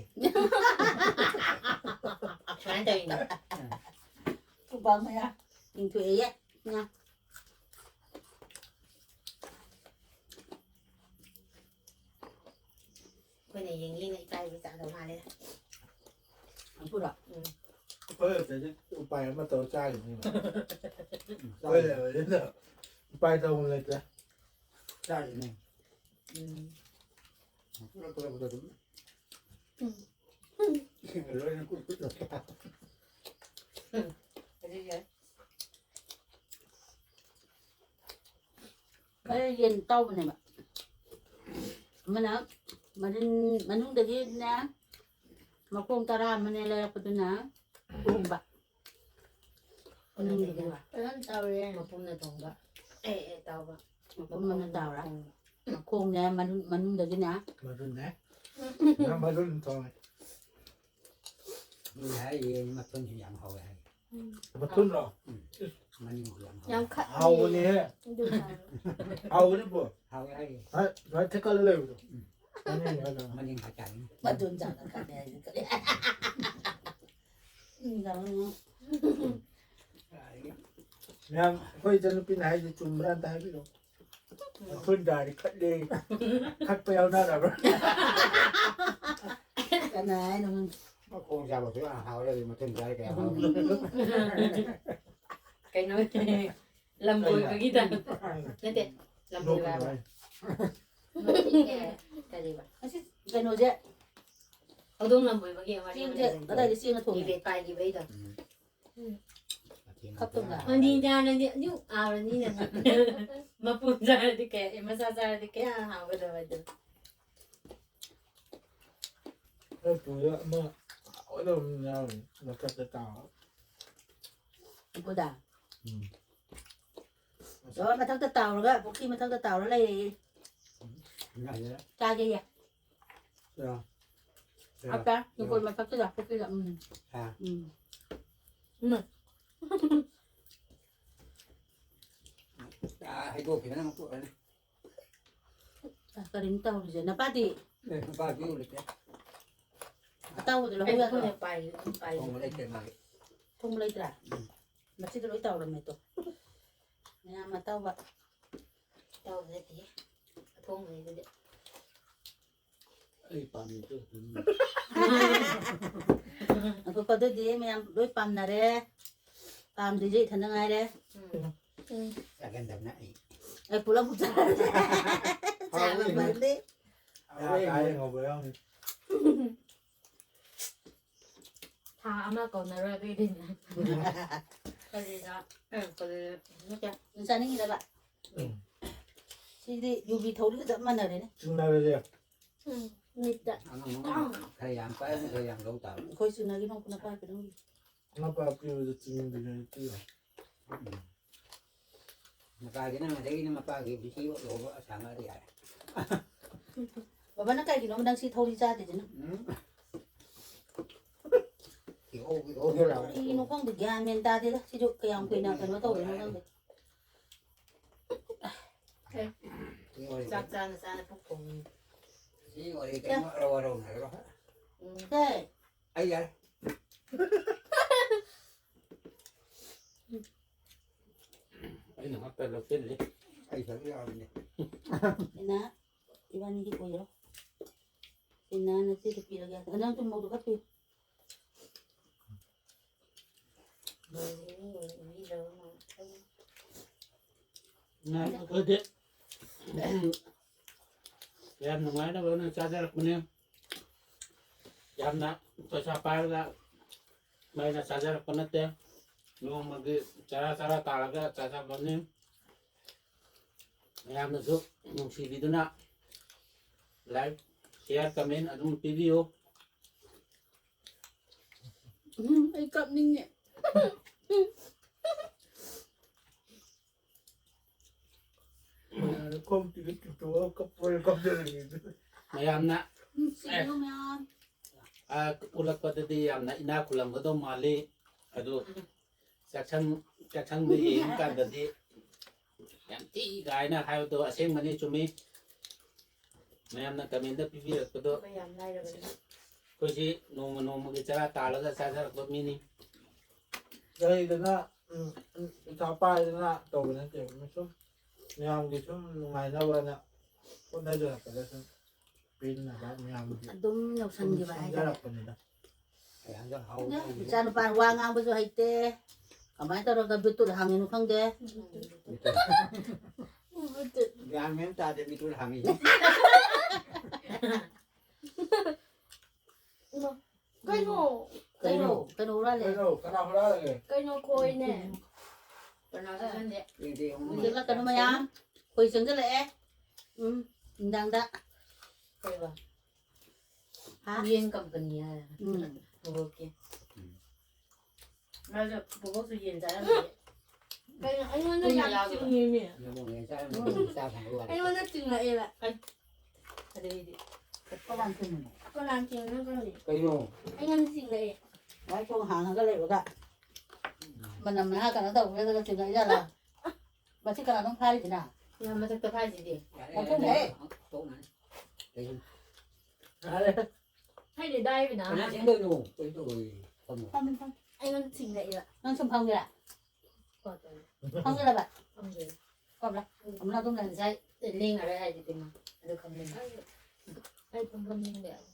ꯁꯨꯃꯥꯏꯅ ꯇꯧꯔꯤꯅꯦ꯫ ꯈꯨꯕꯥꯛ ꯃꯌꯥ ꯇꯤꯡꯊꯣꯛꯑꯦꯌꯦ꯫ ꯉꯥ꯫ ꯑꯩꯈꯣꯏꯅ ꯌꯦꯡꯂꯤꯅ ꯏꯀꯥꯏꯕ ꯆꯥꯗꯧ ꯃꯥꯜꯂꯦ꯫ ꯅꯝꯐꯨꯗ꯫ ꯎꯝ꯫ ꯑꯩꯈꯣꯏ ꯑꯗꯨꯗꯤ ꯎꯄꯥꯏ ꯑꯃ ꯇꯧꯔ ꯆꯥꯔꯤꯅꯦꯕ꯫ ꯑꯩꯈꯣꯏ ꯂꯩꯕꯅꯤꯅ ꯎꯄꯥꯏ ꯇꯧꯐꯝ ꯂꯩꯇ꯭ꯔꯦ꯫ ꯆꯥꯔꯤꯅꯦ꯫ ꯎꯝ꯫ ꯄꯨꯂꯞ ꯄꯨꯂꯞ ꯑꯗꯨꯝ꯫ ꯎꯝ꯫ ꯂꯣꯏꯅ ꯀꯨꯠ ꯀꯨꯠ ꯇꯧꯔꯦ꯫ ꯎꯝ꯫ ꯑꯗꯨ ꯌꯥꯏ꯫ ꯑꯩ ꯌꯦꯟ ꯑꯇꯥꯎꯕꯅꯦꯕ꯫ ꯑꯃꯅ ꯃꯔꯤꯟ ꯃꯅꯨꯡꯗꯒꯤꯅꯦ, ꯃꯈꯣꯡ ꯇꯔꯥ ꯑꯃꯅꯦ ꯂꯩꯔꯛꯄꯗꯨꯅ ꯊꯣꯡꯕ꯫ ꯃꯅꯨꯡꯗꯒꯤ꯫ ꯐꯖꯅ ꯇꯧꯔꯦ꯫ ꯃꯄꯨꯝꯅ ꯊꯣꯡꯕ꯫ ꯑꯦ, ꯑꯦ, ꯇꯧꯕ꯫ ꯃꯄꯨꯝ ꯑꯃꯅ ꯇꯥꯎꯔ꯫ ꯃꯈꯣꯡꯅꯦ, ꯃꯅꯨꯡ-, ꯃꯅꯨꯡꯗꯒꯤꯅꯦ꯫ ꯃꯔꯨꯅꯦ꯫ ꯅꯪ ꯃꯔꯨ ꯑꯗꯨꯝ ꯊꯣꯡꯉꯦ꯫ ꯃꯤ ꯍꯥꯏ ꯌꯦꯟ ꯃꯊꯨꯟꯁꯨ ꯌꯥꯝ ꯍꯥꯎꯋꯦ ꯍꯥꯏ꯫ ꯎꯝ꯫ ꯃꯊꯨꯟꯔꯣ? ꯎꯝ꯫ ꯃꯅꯤꯡꯁꯨ ꯌꯥꯝ ꯍꯥꯎꯋꯦ꯫ ꯌꯥꯝ ꯈꯠꯂꯦ꯫ ꯍꯥꯎꯕꯅꯦꯍꯦ꯫ ꯑꯗꯨ ꯆꯥꯕ꯫ ꯍꯥꯎꯕꯅꯦ ꯄꯣ꯫ ꯍꯥꯎꯋꯦ ꯍꯥꯏꯌꯦ꯫ ꯍꯣꯏ, ꯍꯣꯏ, ꯊꯦꯛꯀꯠꯂ ꯂꯩꯕꯗꯣ꯫ ꯎꯝ꯫ ꯃꯅꯤꯡ ꯍꯥꯏꯗꯣ꯫ ꯃꯅꯤꯡ ꯍꯥꯏꯇꯥꯔꯦꯅꯦ꯫ ꯃꯇꯣꯟ ꯆꯥꯅ ꯈꯠꯂꯦ ꯍꯥꯏꯁꯦ ꯀꯔꯤ? ꯎꯝ, ꯌꯥꯝ ꯅꯨꯡꯉꯥꯏ꯫ ꯃꯌꯥꯝ, ꯑꯩꯈꯣꯏ ꯏꯆꯟꯅꯨꯄꯤꯅ ꯍꯥꯏꯁꯦ ꯆꯨꯝꯕ꯭ꯔꯥ ꯑꯝꯇ ꯍꯥꯏꯕꯤꯔꯛꯑꯣ꯫ ꯃꯊꯨꯟ ꯆꯥꯔꯗꯤ ꯈꯠꯂꯦ꯫ ꯈꯠꯄ ꯌꯥꯎꯅꯔꯕ꯭ꯔꯥ? ꯀꯅꯥ ꯍꯥꯏꯅꯣ ꯈꯪꯗꯦ꯫ ꯃꯈꯣꯡ ꯆꯥꯕꯁꯨ ꯌꯥꯝ ꯍꯥꯎꯔꯦ, ꯑꯗꯨ ꯃꯊꯨꯟ ꯆꯥꯔꯗꯤ ꯀꯌꯥ ꯍꯥꯎꯔꯦ? ꯀꯩꯅꯣ, ꯂꯝꯕꯣꯏꯕꯒꯤꯗ꯫ ꯅꯠꯇꯦ, ꯂꯝꯕꯣꯏꯕ ꯍꯥꯏꯕ꯭ꯔꯥ? ꯅꯣꯛꯀꯅꯨ꯫ ꯀꯔꯤꯕ? ꯑꯁꯤ ꯀꯩꯅꯣꯁꯦ꯫ ꯍꯧꯗꯣꯡ ꯂꯝꯕꯣꯏꯕꯒꯤ ꯋꯥꯔꯤ ꯑꯃ ꯆꯦꯡꯁꯦ ꯂꯩꯕꯅꯦ꯫ ꯀꯗꯥꯏꯗ ꯆꯦꯡꯅ ꯊꯣꯡꯉꯤ? ꯇꯤꯕꯦꯠ ꯄꯥꯏꯈꯤꯕꯩꯗꯣ꯫ ꯎꯝ꯫ ꯎꯝ꯫ ꯈꯞꯇꯣꯛꯅ꯫ ꯃꯅꯤ ꯆꯥꯔꯗꯤ ꯑꯗꯨ ꯍꯥꯎꯔꯅꯤꯅ꯫ ꯃꯄꯨꯝ ꯆꯥꯔꯗꯤ ꯀꯌꯥ, ꯑꯦ, ꯃꯆꯥ ꯆꯥꯔꯗꯤ ꯀꯌꯥ ꯍꯥꯎꯒꯗꯕ ꯑꯗꯨ꯫ ꯑꯩ ꯄꯨꯔꯦ ꯑꯃ ꯍꯥꯎꯒꯗꯕ ꯑꯃ ꯌꯥꯎꯔꯤ, ꯃꯊꯛꯇ ꯇꯥꯎꯔ꯫ ꯎꯄꯨꯗ? ꯎꯝ꯫ ꯑꯣ, ꯃꯊꯛꯇ ꯇꯥꯎꯔꯒ, ꯄꯨꯈ꯭ꯔꯤ ꯃꯊꯛꯇ ꯇꯥꯎꯔ ꯂꯩꯔꯦꯌꯦ꯫ ꯎꯝ꯫ ꯆꯥꯒꯦꯌꯦ꯫ ꯁꯤꯔꯣ? ꯁꯤꯔꯣ? ꯑꯞꯇ, ꯁꯤꯔꯣ? ꯏꯪꯈꯣꯜ ꯃꯊꯛꯇꯨꯗ, ꯄꯨꯈ꯭ꯔꯤꯗ, ꯎꯝ꯫ ꯍꯥ? ꯎꯝ꯫ ꯎꯝ꯫ ꯍꯩꯗꯣꯛꯈꯤꯗꯅ ꯑꯃꯨꯛ ꯇꯣꯛꯑꯅꯤ꯫ ꯑꯁ, ꯀꯔꯤꯅꯣ ꯇꯧꯔꯤꯁꯦ? ꯅꯄꯥꯗꯤ? ꯑꯦ, ꯅꯄꯥꯗꯤ ꯂꯩꯇꯦ꯫ ꯑꯇꯥꯎꯕꯗꯣ ꯂꯧꯍꯧ ꯌꯥꯗ꯭ꯔꯣ? ꯑꯩꯈꯣꯏꯅ ꯄꯥꯏ-, ꯄꯥꯏ-, ꯊꯣꯡꯕ ꯂꯩꯇꯦ ꯃꯥꯒꯤ꯫ ꯊꯣꯡꯕ ꯂꯩꯇ꯭ꯔꯥ? ꯎꯝ꯫ ꯃꯁꯤꯗ ꯂꯣꯏ ꯇꯧꯔꯝꯃꯦ ꯇꯣ꯫ ꯃꯌꯥꯝ ꯑꯇꯥꯎꯕ꯫ ꯑꯇꯥꯎꯕ ꯅꯠꯇꯦꯍꯦ꯫ ꯑꯊꯣꯡꯕꯅꯤꯗꯨꯗꯤ꯫ ꯑꯩ ꯄꯥꯝꯃꯤꯗꯣ ꯑꯗꯨꯝ꯫ ꯑꯗꯨꯗꯤ ꯃꯌꯥꯝ ꯂꯣꯏ ꯄꯥꯝꯅꯔꯦ꯫ ꯄꯥꯝꯗ꯭ꯔꯤꯁꯦ ꯏꯊꯟꯗ ꯉꯥꯏꯔꯦ꯫ ꯎꯝ꯫ ꯆꯥꯒꯟꯗꯕꯅ ꯑꯩ꯫ ꯑꯩ ꯄꯨꯂꯞ ꯄꯨ ꯆꯥꯔꯁꯦ꯫ ꯆꯥꯕ ꯐꯪꯗꯦ꯫ ꯍꯥꯎꯋꯦ꯫ ꯉꯧꯕ ꯌꯥꯎꯅꯤ꯫ ꯊꯥ ꯑꯃ ꯀꯧꯅꯔꯣꯏ ꯑꯗꯨꯏꯗꯤꯅꯦ꯫ ꯀꯔꯤꯗ? ꯑ, ꯀꯔꯤ? ꯅꯠꯇꯦ꯫ ꯅꯪ ꯆꯥꯅꯤꯡꯉꯤꯔꯕ? ꯎꯝ꯫ ꯁꯤꯗꯤ ꯌꯨꯕꯤ ꯊꯧꯔꯤꯒ ꯆꯞ ꯃꯥꯟꯅꯔꯦꯅꯦ꯫ ꯆꯨꯝꯅꯔꯁꯦ꯫ ꯎꯝ, ꯃꯤꯠꯇ꯫ ꯑꯉꯥꯡ ꯈꯔ ꯌꯥꯝ ꯄꯥꯏꯔꯒ ꯈꯔ ꯌꯥꯝ ꯂꯧ ꯇꯥꯕꯅꯤ꯫ ꯑꯩꯈꯣꯏ ꯆꯨꯅꯒꯤ ꯅꯣꯡ ꯈꯨꯅ ꯄꯥꯏꯕ ꯅꯪꯒꯤ꯫ ꯃꯄꯥ ꯄꯤꯕꯗ ꯆꯤꯡꯕꯤꯔꯗꯤ ꯄꯤꯌꯣ꯫ ꯎꯝ꯫ ꯃꯄꯥꯒꯤꯅ ꯉꯁꯥꯏꯒꯤꯅ ꯃꯄꯥꯒꯤ ꯕꯤ ꯁꯤ ꯌꯧꯕ ꯑꯁꯥꯡꯕꯗꯤ ꯌꯥꯔꯦ꯫ ꯕꯕꯥꯅ ꯀꯩꯒꯤꯅꯣ ꯅꯪ ꯁꯤ ꯊꯧꯔꯤ ꯆꯥꯗ꯭ꯔꯤꯁꯤꯅ? ꯎꯝ꯫ ꯀꯤꯍꯧ, ꯀꯤꯍꯧ ꯂꯥꯎꯔꯦ꯫ ꯀꯔꯤꯅꯣ ꯈꯪꯗꯦ, ꯒ꯭ꯌꯥꯟ ꯃꯦꯟ ꯇꯥꯗꯦꯗ꯫ ꯁꯤꯁꯨ ꯀꯌꯥꯝ ꯀꯨꯏꯅ ꯀꯩꯅꯣ ꯇꯧꯗꯣꯏꯅꯣ ꯈꯪꯗꯦ꯫ ꯆꯥꯛ ꯆꯥꯅ ꯆꯥꯅ ꯄꯨꯛ ꯊꯣꯡꯉꯤ꯫ ꯁꯤ ꯑꯣꯏꯔꯦ ꯀꯩꯅꯣ, ꯑꯔꯧ ꯑꯔꯧ ꯅꯥꯏꯔꯣ꯫ ꯎꯝ꯫ ꯁꯦ꯫ ꯑꯩ ꯌꯥꯔꯦ꯫ ꯑꯩꯅ ꯉꯥꯛꯇ ꯂꯧꯁꯤꯜꯂꯤ꯫ ꯑꯩ ꯁꯔꯨꯛ ꯌꯥꯎꯔꯤꯅꯦ꯫ ꯏꯅꯥ, ꯏꯕꯥꯅꯤꯒꯤ ꯑꯣꯏꯔꯣ꯫ ꯏꯅꯥ, ꯅꯆꯦꯗ ꯄꯤꯔꯒꯦ꯫ ꯅꯪ ꯊꯨꯝ ꯃꯣꯔꯣꯛꯇꯣ ꯈꯔ ꯄꯤꯌꯨ꯫ ꯉꯥꯏ ꯑꯩꯈꯣꯏꯗꯤ ꯌꯥꯝ ꯅꯨꯡꯉꯥꯏꯅꯕ ꯑꯣꯏꯅ ꯆꯥꯖꯔꯛꯄꯅꯤ꯫ ꯌꯥꯝꯅ ꯄꯩꯁꯥ ꯄꯥꯏꯔꯒ ꯃꯩꯅ ꯆꯥꯖꯔꯛꯄ ꯅꯠꯇꯦ꯫ ꯅꯣꯡꯃꯒꯤ ꯆꯔꯥ ꯆꯔꯥ ꯇꯥꯔꯒ ꯆꯥꯖꯕꯅꯤ꯫ ꯃꯌꯥꯝꯅꯁꯨ ꯅꯨꯡꯁꯤꯕꯤꯗꯨꯅ like, share, comment ꯑꯗꯨꯝ ꯄꯤꯕꯤꯌꯨ꯫ ꯎꯝ, ꯑꯩ ꯀꯞꯅꯤꯡꯉꯦ꯫ ꯃꯌꯥꯝꯅ ꯅꯨꯡꯁꯤꯕꯤꯌꯨ ꯃꯌꯥꯝ꯫ ꯑ, ꯎꯠꯂꯛꯄꯗꯗꯤ ꯌꯥꯝꯅ ꯏꯅꯥꯛ ꯈꯨꯜꯂꯝꯒꯗꯧ ꯃꯥꯜꯂꯤ꯫ ꯑꯗꯨ ꯆꯥꯛꯁꯪ ꯆꯥꯛꯁꯪꯗ ꯌꯦꯡꯕ ꯀꯥꯟꯗꯗꯤ ꯌꯥꯝ ꯊꯤ ꯀꯥꯏꯅ ꯍꯥꯏꯕꯗꯣ ꯑꯁꯦꯡꯕꯅꯤ, ꯆꯨꯝꯃꯤ꯫ ꯃꯌꯥꯝꯅ ꯀꯃꯦꯟꯗ ꯄꯤꯕꯤꯔꯛꯄꯗꯣ ꯑꯩꯈꯣꯏ ꯌꯥꯝ ꯂꯥꯏꯔꯕꯅꯤ꯫ ꯑꯩꯈꯣꯏꯁꯤ ꯅꯣꯡꯃ ꯅꯣꯡꯃꯒꯤ ꯆꯔꯥ ꯇꯥꯜꯂꯒ ꯆꯥꯖꯔꯛꯄ ꯃꯤꯅꯤ꯫ ꯂꯩꯗꯅ, ꯎꯝ, ꯎꯝ, ꯄꯩꯁꯥ ꯄꯥꯏꯗꯅ ꯇꯧꯕ ꯅꯠꯇꯦꯕ, ꯁꯨꯝ ꯃꯌꯥꯝꯒꯤ ꯁꯨꯝ ꯅꯨꯡꯉꯥꯏꯅꯕꯅ ꯍꯣꯠꯅꯖꯔꯛꯄꯗ ꯁꯨꯝ ꯄꯦꯟꯅꯕ ꯃꯌꯥꯝꯒꯤ ꯑꯗꯨꯝ ꯁꯨꯝ ꯌꯧꯁꯟꯈꯤꯕ ꯍꯥꯏꯇꯥꯔꯦ꯫ ꯁꯤꯟꯖꯔꯛꯄꯅꯤꯗ꯫ ꯏꯆꯥ ꯅꯨꯄꯥ ꯋꯥ ꯉꯥꯡꯕꯁꯨ ꯍꯩꯇꯦ, ꯀꯃꯥꯏꯅ ꯇꯧꯔꯒ ꯕ꯭ꯂꯨꯇꯨꯠ ꯍꯥꯡꯉꯤꯅꯣ ꯈꯪꯗꯦ꯫ ꯒ꯭ꯌꯥꯟ ꯃꯦꯟ ꯇꯥꯗꯦ ꯕ꯭ꯂꯨꯇꯨꯠ ꯍꯥꯡꯉꯤ꯫ ꯀꯩꯅꯣ? ꯀꯩꯅꯣ? ꯀꯩꯅꯣ ꯍꯨꯔꯥꯜꯂꯦ? ꯀꯩꯅꯣ? ꯀꯅꯥ ꯍꯨꯔꯥꯜꯂꯒꯦ? ꯀꯩꯅꯣ ꯈꯣꯏꯅꯦ? ꯀꯅꯥ ꯆꯪꯁꯟꯗꯦ? ꯌꯦꯡꯗꯦ, ꯌꯦꯡꯉꯨ꯫ ꯌꯦꯡꯂꯛꯀꯅꯨ ꯃꯌꯥꯝ꯫ ꯈꯣꯏ ꯆꯪꯁꯤꯜꯂꯛꯑꯦ꯫ ꯎꯝ, ꯅꯨꯡꯗꯥꯡꯗ꯫ ꯀꯩꯕ? ꯍꯥ? ꯌꯦꯟ ꯀꯝꯄꯅꯤ ꯍꯥꯏ꯫ ꯎꯝ꯫ ꯕꯣꯕꯣꯛꯀꯤ꯫ ꯎꯝ꯫ ꯃꯥꯁꯨ ꯕꯣꯕꯣꯛꯁꯨ ꯌꯦꯟ ꯆꯥꯔꯝꯃꯦ꯫ ꯀꯩꯅꯣ ꯑꯩꯉꯣꯟꯗ ꯀꯨꯏꯅ ꯌꯥꯝ ꯂꯥꯛꯑꯕ꯫ ꯆꯤꯡꯉꯤꯅꯦ꯫ ꯌꯦꯟ ꯆꯥꯔꯝꯃꯦ, ꯆꯥ ꯐꯪꯕ ꯋꯥꯅꯤ꯫ ꯑꯩꯉꯣꯟꯗ ꯆꯤꯡꯉꯛꯑꯦꯕ꯫ ꯑꯗꯩꯗꯤ ꯀꯅꯥꯅ ꯆꯤꯡꯉꯤꯅꯣ? ꯀꯅꯥꯅ ꯆꯤꯡꯉꯤꯅꯣ ꯈꯪꯗꯦ꯫ ꯀꯩꯅꯣ? ꯑꯩꯉꯣꯟꯗ ꯆꯤꯡꯉꯛꯑꯦ꯫ ꯃꯥꯏ ꯊꯣꯡ ꯍꯥꯡꯉꯒ ꯂꯩꯕꯒ ꯃꯅꯝ ꯃꯍꯥ ꯀꯩꯅꯣ ꯇꯧꯕꯗꯨꯗ ꯆꯤꯡꯉꯛꯏꯖꯥꯠꯂꯥ? ꯃꯁꯤ ꯀꯅꯥꯅꯣ ꯐꯥꯔꯤꯁꯤꯅ? ꯌꯥꯝ ꯃꯊꯛꯇ ꯐꯥꯏꯁꯤꯗꯤ꯫ ꯂꯧꯊꯣꯛꯈ꯭ꯔꯦ꯫ ꯀꯩꯅꯣ? ꯍꯥꯏꯗꯤ ꯗꯥꯏꯕꯤꯅ꯫ ꯀꯅꯥ ꯆꯦꯟꯗꯣꯏꯅꯣ? ꯀꯩꯅꯣ ꯇꯧꯔꯤ? ꯐꯝꯃꯣ꯫ ꯐꯝꯃꯤ, ꯐꯝꯃꯤ꯫ ꯑꯩꯉꯣꯟꯗ ꯆꯤꯡꯉꯛꯏꯕ꯫ ꯅꯪ ꯁꯨꯝ ꯐꯝꯒꯦꯔꯥ? ꯀꯣ ꯇꯧꯔꯤ꯫ ꯐꯝꯒꯗꯕ? ꯐꯝꯗꯣꯏꯅꯤ꯫ ꯐꯝꯂ? ꯐꯝꯂ ꯑꯗꯨꯝ ꯂꯩ꯫ ꯉꯁꯥꯏ ꯂꯦꯡꯉꯔꯣꯏ ꯍꯥꯏꯗꯨꯗꯤ ꯃꯥ꯫ ꯑꯗꯨ ꯈꯪꯗꯦ꯫ ꯑꯩ ꯐꯝꯐꯝ ꯂꯦꯡꯕ ꯌꯥꯗꯦ꯫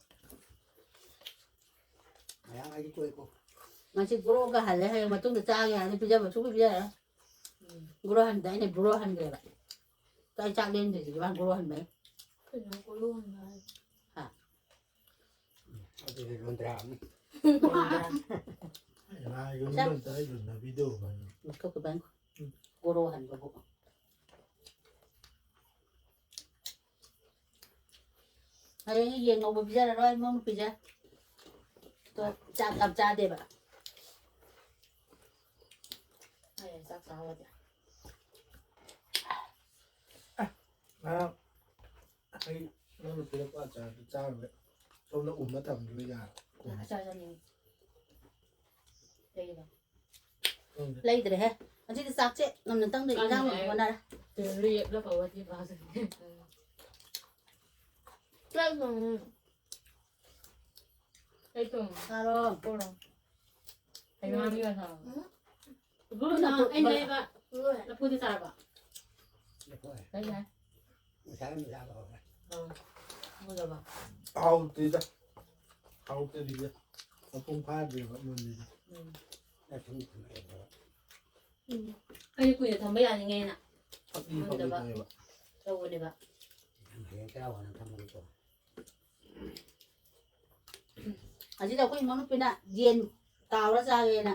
ꯃꯌꯥꯝ ꯑꯩꯗꯤ ꯇꯣꯛꯑꯦꯀꯣ꯫ ꯉꯁꯤ ꯒ꯭ꯔꯣꯒ ꯍꯜꯂꯦ, ꯍꯌꯦꯡ ꯃꯇꯨꯡꯗ ꯆꯥꯒꯦ ꯍꯥꯏꯅ ꯄꯤꯖꯕ ꯁꯨꯡꯄꯤ ꯄꯤꯖꯔꯔꯣꯏ꯫ ꯎꯝ꯫ ꯒ꯭ꯔꯣ ꯍꯟꯗꯦ, ꯑꯩꯅ ꯒ꯭ꯔꯣ ꯍꯟꯈ꯭ꯔꯦꯕ꯫ ꯑꯩ ꯆꯥꯛ ꯂꯦꯡꯗ꯭ꯔꯤꯁꯤꯗꯤ ꯃꯥ ꯒ꯭ꯔꯣ ꯍꯟꯕꯩ꯫ ꯀꯩꯅꯣ ꯒ꯭ꯔꯣ ꯍꯟꯕ ꯍꯥꯏ? ꯍꯥ? ꯑꯗꯨꯗꯤ ꯂꯣꯟꯗ꯭ꯔꯥ ꯑꯃ꯫ ꯂꯣꯟꯗ꯭ꯔꯥ꯫ ꯑꯩ ꯌꯨꯝ ꯆꯥꯛ ꯂꯣꯟꯗ ꯑꯩ ꯂꯣꯟꯗ ꯚꯤꯗꯤꯑꯣ ꯑꯃ꯫ ꯂꯧꯊꯣꯛꯈꯤꯕ ꯍꯥꯏꯅ꯫ ꯎꯝ꯫ ꯒ꯭ꯔꯣ ꯍꯟꯕꯕꯨ꯫ ꯍꯌꯦꯡ ꯌꯦꯟ ꯉꯧꯕ ꯄꯤꯖꯔꯔꯣꯏ, ꯃꯧ ꯅꯨꯄꯤꯁꯦ꯫ ꯇꯣ, ꯆꯥꯛ ꯌꯥꯝ ꯆꯥꯗꯦꯕ꯫ ꯍꯌꯦꯡ ꯆꯥꯛ ꯆꯥꯍꯧꯔꯗꯤ꯫ ꯉꯔꯥꯡ ꯑꯩ ꯅꯪꯅ ꯄꯤꯔꯛꯄ ꯑꯆꯥꯔꯗꯨ ꯆꯥꯔꯨꯔꯦ꯫ ꯁꯣꯝꯗ ꯎꯝꯃ ꯊꯝꯈꯤꯕ ꯌꯥꯔꯦ꯫ ꯑꯆꯥꯔ ꯆꯥꯅꯤꯡꯉꯤ꯫ ꯀꯩꯒꯤꯅꯣ? ꯂꯩꯗ꯭ꯔꯦꯍꯦ꯫ ꯉꯁꯤꯗꯤ ꯆꯥꯛꯁꯦ ꯉꯝꯅ ꯇꯪꯗ ꯏꯟꯖꯥꯡ ꯈꯪꯗꯦ꯫ ꯍꯣꯠꯅꯔꯦ꯫ ꯂꯦꯞꯂ ꯀꯧꯕ ꯁꯤ ꯄꯥꯁꯦ꯫ ꯆꯥꯛ ꯊꯣꯡꯉꯤ꯫ ꯑꯩ ꯊꯣꯡꯉꯤ꯫ ꯆꯥꯔꯣ꯫ ꯀꯣꯔꯣ꯫ ꯀꯩꯅꯣ ꯍꯥꯏꯕꯤꯌꯣ ꯊꯥꯎ꯫ ꯎꯝ꯫ ꯏꯕꯨꯡꯉꯣ, ꯑꯩ ꯂꯩꯕ꯫ ꯂꯣꯏꯔꯦ꯫ ꯂꯐꯨꯗꯤ ꯆꯥꯔꯕ? ꯂꯐꯨ꯫ ꯀꯩ ꯌꯥꯏ? ꯉꯁꯥꯏ ꯑꯃ ꯆꯥꯕ ꯍꯧꯔꯦ꯫ ꯑꯥ꯫ ꯃꯨꯜꯂꯕ? ꯍꯥꯎꯇꯦꯗ꯫ ꯍꯥꯎꯇꯕꯤꯗ꯫ ꯃꯄꯨꯡ ꯐꯥꯗ꯭ꯔꯦꯕ ꯃꯨꯜꯂꯤꯗꯣ꯫ ꯎꯝ꯫ ꯆꯥꯛ ꯁꯨꯝ ꯊꯝꯃꯛꯑꯦꯕ꯫ ꯎꯝ꯫ ꯑꯩꯗꯤ ꯀꯨꯏꯅ ꯊꯝꯕ ꯌꯥꯅꯤꯡꯉꯦꯅ ꯐꯛꯂꯤ ꯐꯛꯂꯤ ꯊꯝꯗꯕ ꯇꯧꯋꯦꯕ꯫ ꯇꯧꯕꯅꯦꯕ꯫ ꯅꯪ ꯍꯌꯦꯡ ꯆꯔꯥ ꯋꯥꯅ ꯊꯝꯃꯒꯦꯀꯣ꯫ ꯑꯁꯤꯗ ꯑꯩꯈꯣꯏ ꯏꯃꯧ ꯅꯨꯄꯤꯅ ꯌꯦꯟ ꯇꯥꯎꯔ ꯆꯥꯒꯦꯅ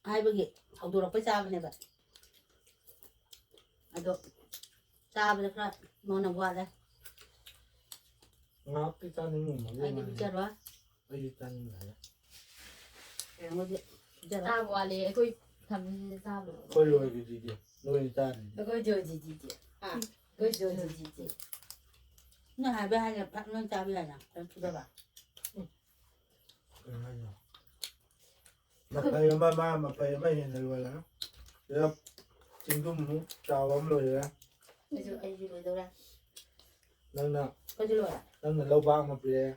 ꯍꯥꯏꯕꯒꯤ ꯍꯧꯗꯣꯔꯛꯄꯩ ꯆꯥꯕꯅꯦꯕ꯫ ꯑꯗꯣ ꯆꯥꯕꯗ ꯈꯔ ꯃꯉꯣꯟꯗ ꯋꯥꯠꯂꯦ꯫ ꯉꯥꯏꯍꯥꯛꯇꯤ ꯆꯥꯅꯤꯡꯉꯝꯃꯒꯦ ꯑꯩꯗꯤ ꯃꯥꯗꯤ꯫ ꯄꯤꯖꯔꯣꯏ꯫ ꯑꯩꯗꯤ ꯆꯥꯅꯤꯡꯉꯦ꯫ ꯀꯩꯅꯣꯗꯤ ꯄꯤꯖꯔꯣꯏ꯫ ꯆꯥꯕ ꯋꯥꯠꯂꯦ ꯑꯩꯈꯣꯏ ꯊꯝꯃꯤꯁꯤꯗ ꯆꯥꯕ ꯂꯣꯏꯔꯦ꯫ ꯑꯩꯈꯣꯏ ꯂꯣꯏꯒꯤꯗꯤꯗꯤ ꯅꯣꯏꯗꯤ ꯆꯥꯗ꯭ꯔꯤꯗꯤ꯫ ꯑꯩꯈꯣꯏ ꯖꯣꯏꯖꯤꯗꯤꯗꯤ꯫ ꯑꯥ, ꯑꯩꯈꯣꯏ ꯖꯣꯏꯖꯤꯗꯤꯗꯤ꯫ ꯅꯪ ꯍꯥꯏꯕ ꯍꯥꯏꯅ ꯐꯠ ꯅꯣꯏ ꯆꯥꯕ ꯌꯥꯏꯅ ꯀꯩꯅꯣ ꯄꯤꯖꯕ꯫ ꯀꯩꯅꯣ ꯍꯥꯏꯁꯦ? ꯃꯐꯩ ꯑꯃ, ꯃꯥ ꯃꯐꯩ ꯑꯃ ꯍꯦꯟꯅ ꯂꯣꯏꯔꯦ꯫ ꯁꯤꯗ ꯆꯤꯡꯗꯨꯝꯃꯨꯛ ꯆꯥꯎꯕ ꯑꯃ ꯂꯣꯏꯔꯦ꯫ ꯑꯩꯁꯨ, ꯑꯩꯁꯨ ꯂꯣꯏꯗꯧꯔꯦ꯫ ꯅꯪꯅ, ꯑꯩꯈꯣꯏꯁꯨ ꯂꯣꯏꯔꯦ꯫ ꯅꯪꯅ ꯂꯧꯕꯥꯛ ꯑꯃ ꯄꯤꯔꯛꯑꯦ꯫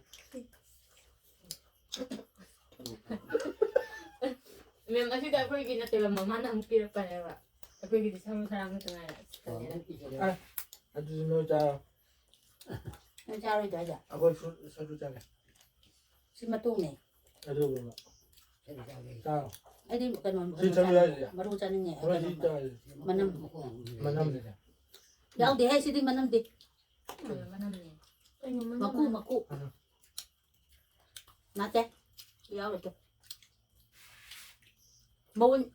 ꯃꯦꯝ, ꯑꯁꯤꯗ ꯑꯩꯈꯣꯏꯒꯤ ꯅꯠꯇꯦꯕ, ꯃꯃꯥꯅ ꯑꯃꯨꯛ ꯄꯤꯔꯛꯄꯅꯦꯕ꯫ ꯑꯩꯈꯣꯏꯒꯤꯗꯤ ꯁꯔꯨ ꯁꯔꯥꯡ ꯈꯛꯇ ꯉꯥꯏꯔꯦ꯫ ꯑꯦ, ꯑꯗꯨꯗꯤ ꯅꯣꯏ ꯆꯥꯔꯣ꯫ ꯅꯪ ꯆꯥꯔꯣꯏꯗ꯭ꯔꯣ ꯍꯥꯏꯁꯦ? ꯑꯩꯈꯣꯏ ꯁꯨ-, ꯁꯔꯨ ꯆꯥꯒꯦ꯫ ꯁꯤ ꯃꯇꯣꯡꯅꯦ꯫ ꯑꯗꯨꯒꯨꯝꯕ꯫ ꯆꯥꯔꯣ꯫ ꯑꯩꯗꯤ ꯀꯩꯅꯣ, ꯁꯤ ꯁꯔꯨ ꯆꯥꯅꯤꯡꯉꯦ꯫ ꯌꯥꯏꯁꯦ? ꯃꯔꯨ ꯆꯥꯅꯤꯡꯉꯦ꯫ ꯍꯣꯏ, ꯁꯤ ꯀꯩꯅꯣ, ꯆꯥꯔꯁꯦ꯫ ꯃꯅꯝ꯫ ꯃꯅꯝꯅꯦ꯫ ꯌꯥꯎꯗꯦꯍꯦ, ꯁꯤꯗꯤ ꯃꯅꯝꯗꯤ꯫ ꯎꯝ, ꯃꯅꯝꯅꯦ꯫ ꯀꯩꯅꯣ ꯃꯅꯝ ꯃꯀꯨ, ꯍꯥꯏ-, ꯃꯀꯨ꯫ ꯎꯝ꯫ ꯅꯠꯇꯦ꯫ ꯌꯥꯎꯔꯣꯏ ꯇꯨ꯫ ꯃꯎꯟ-,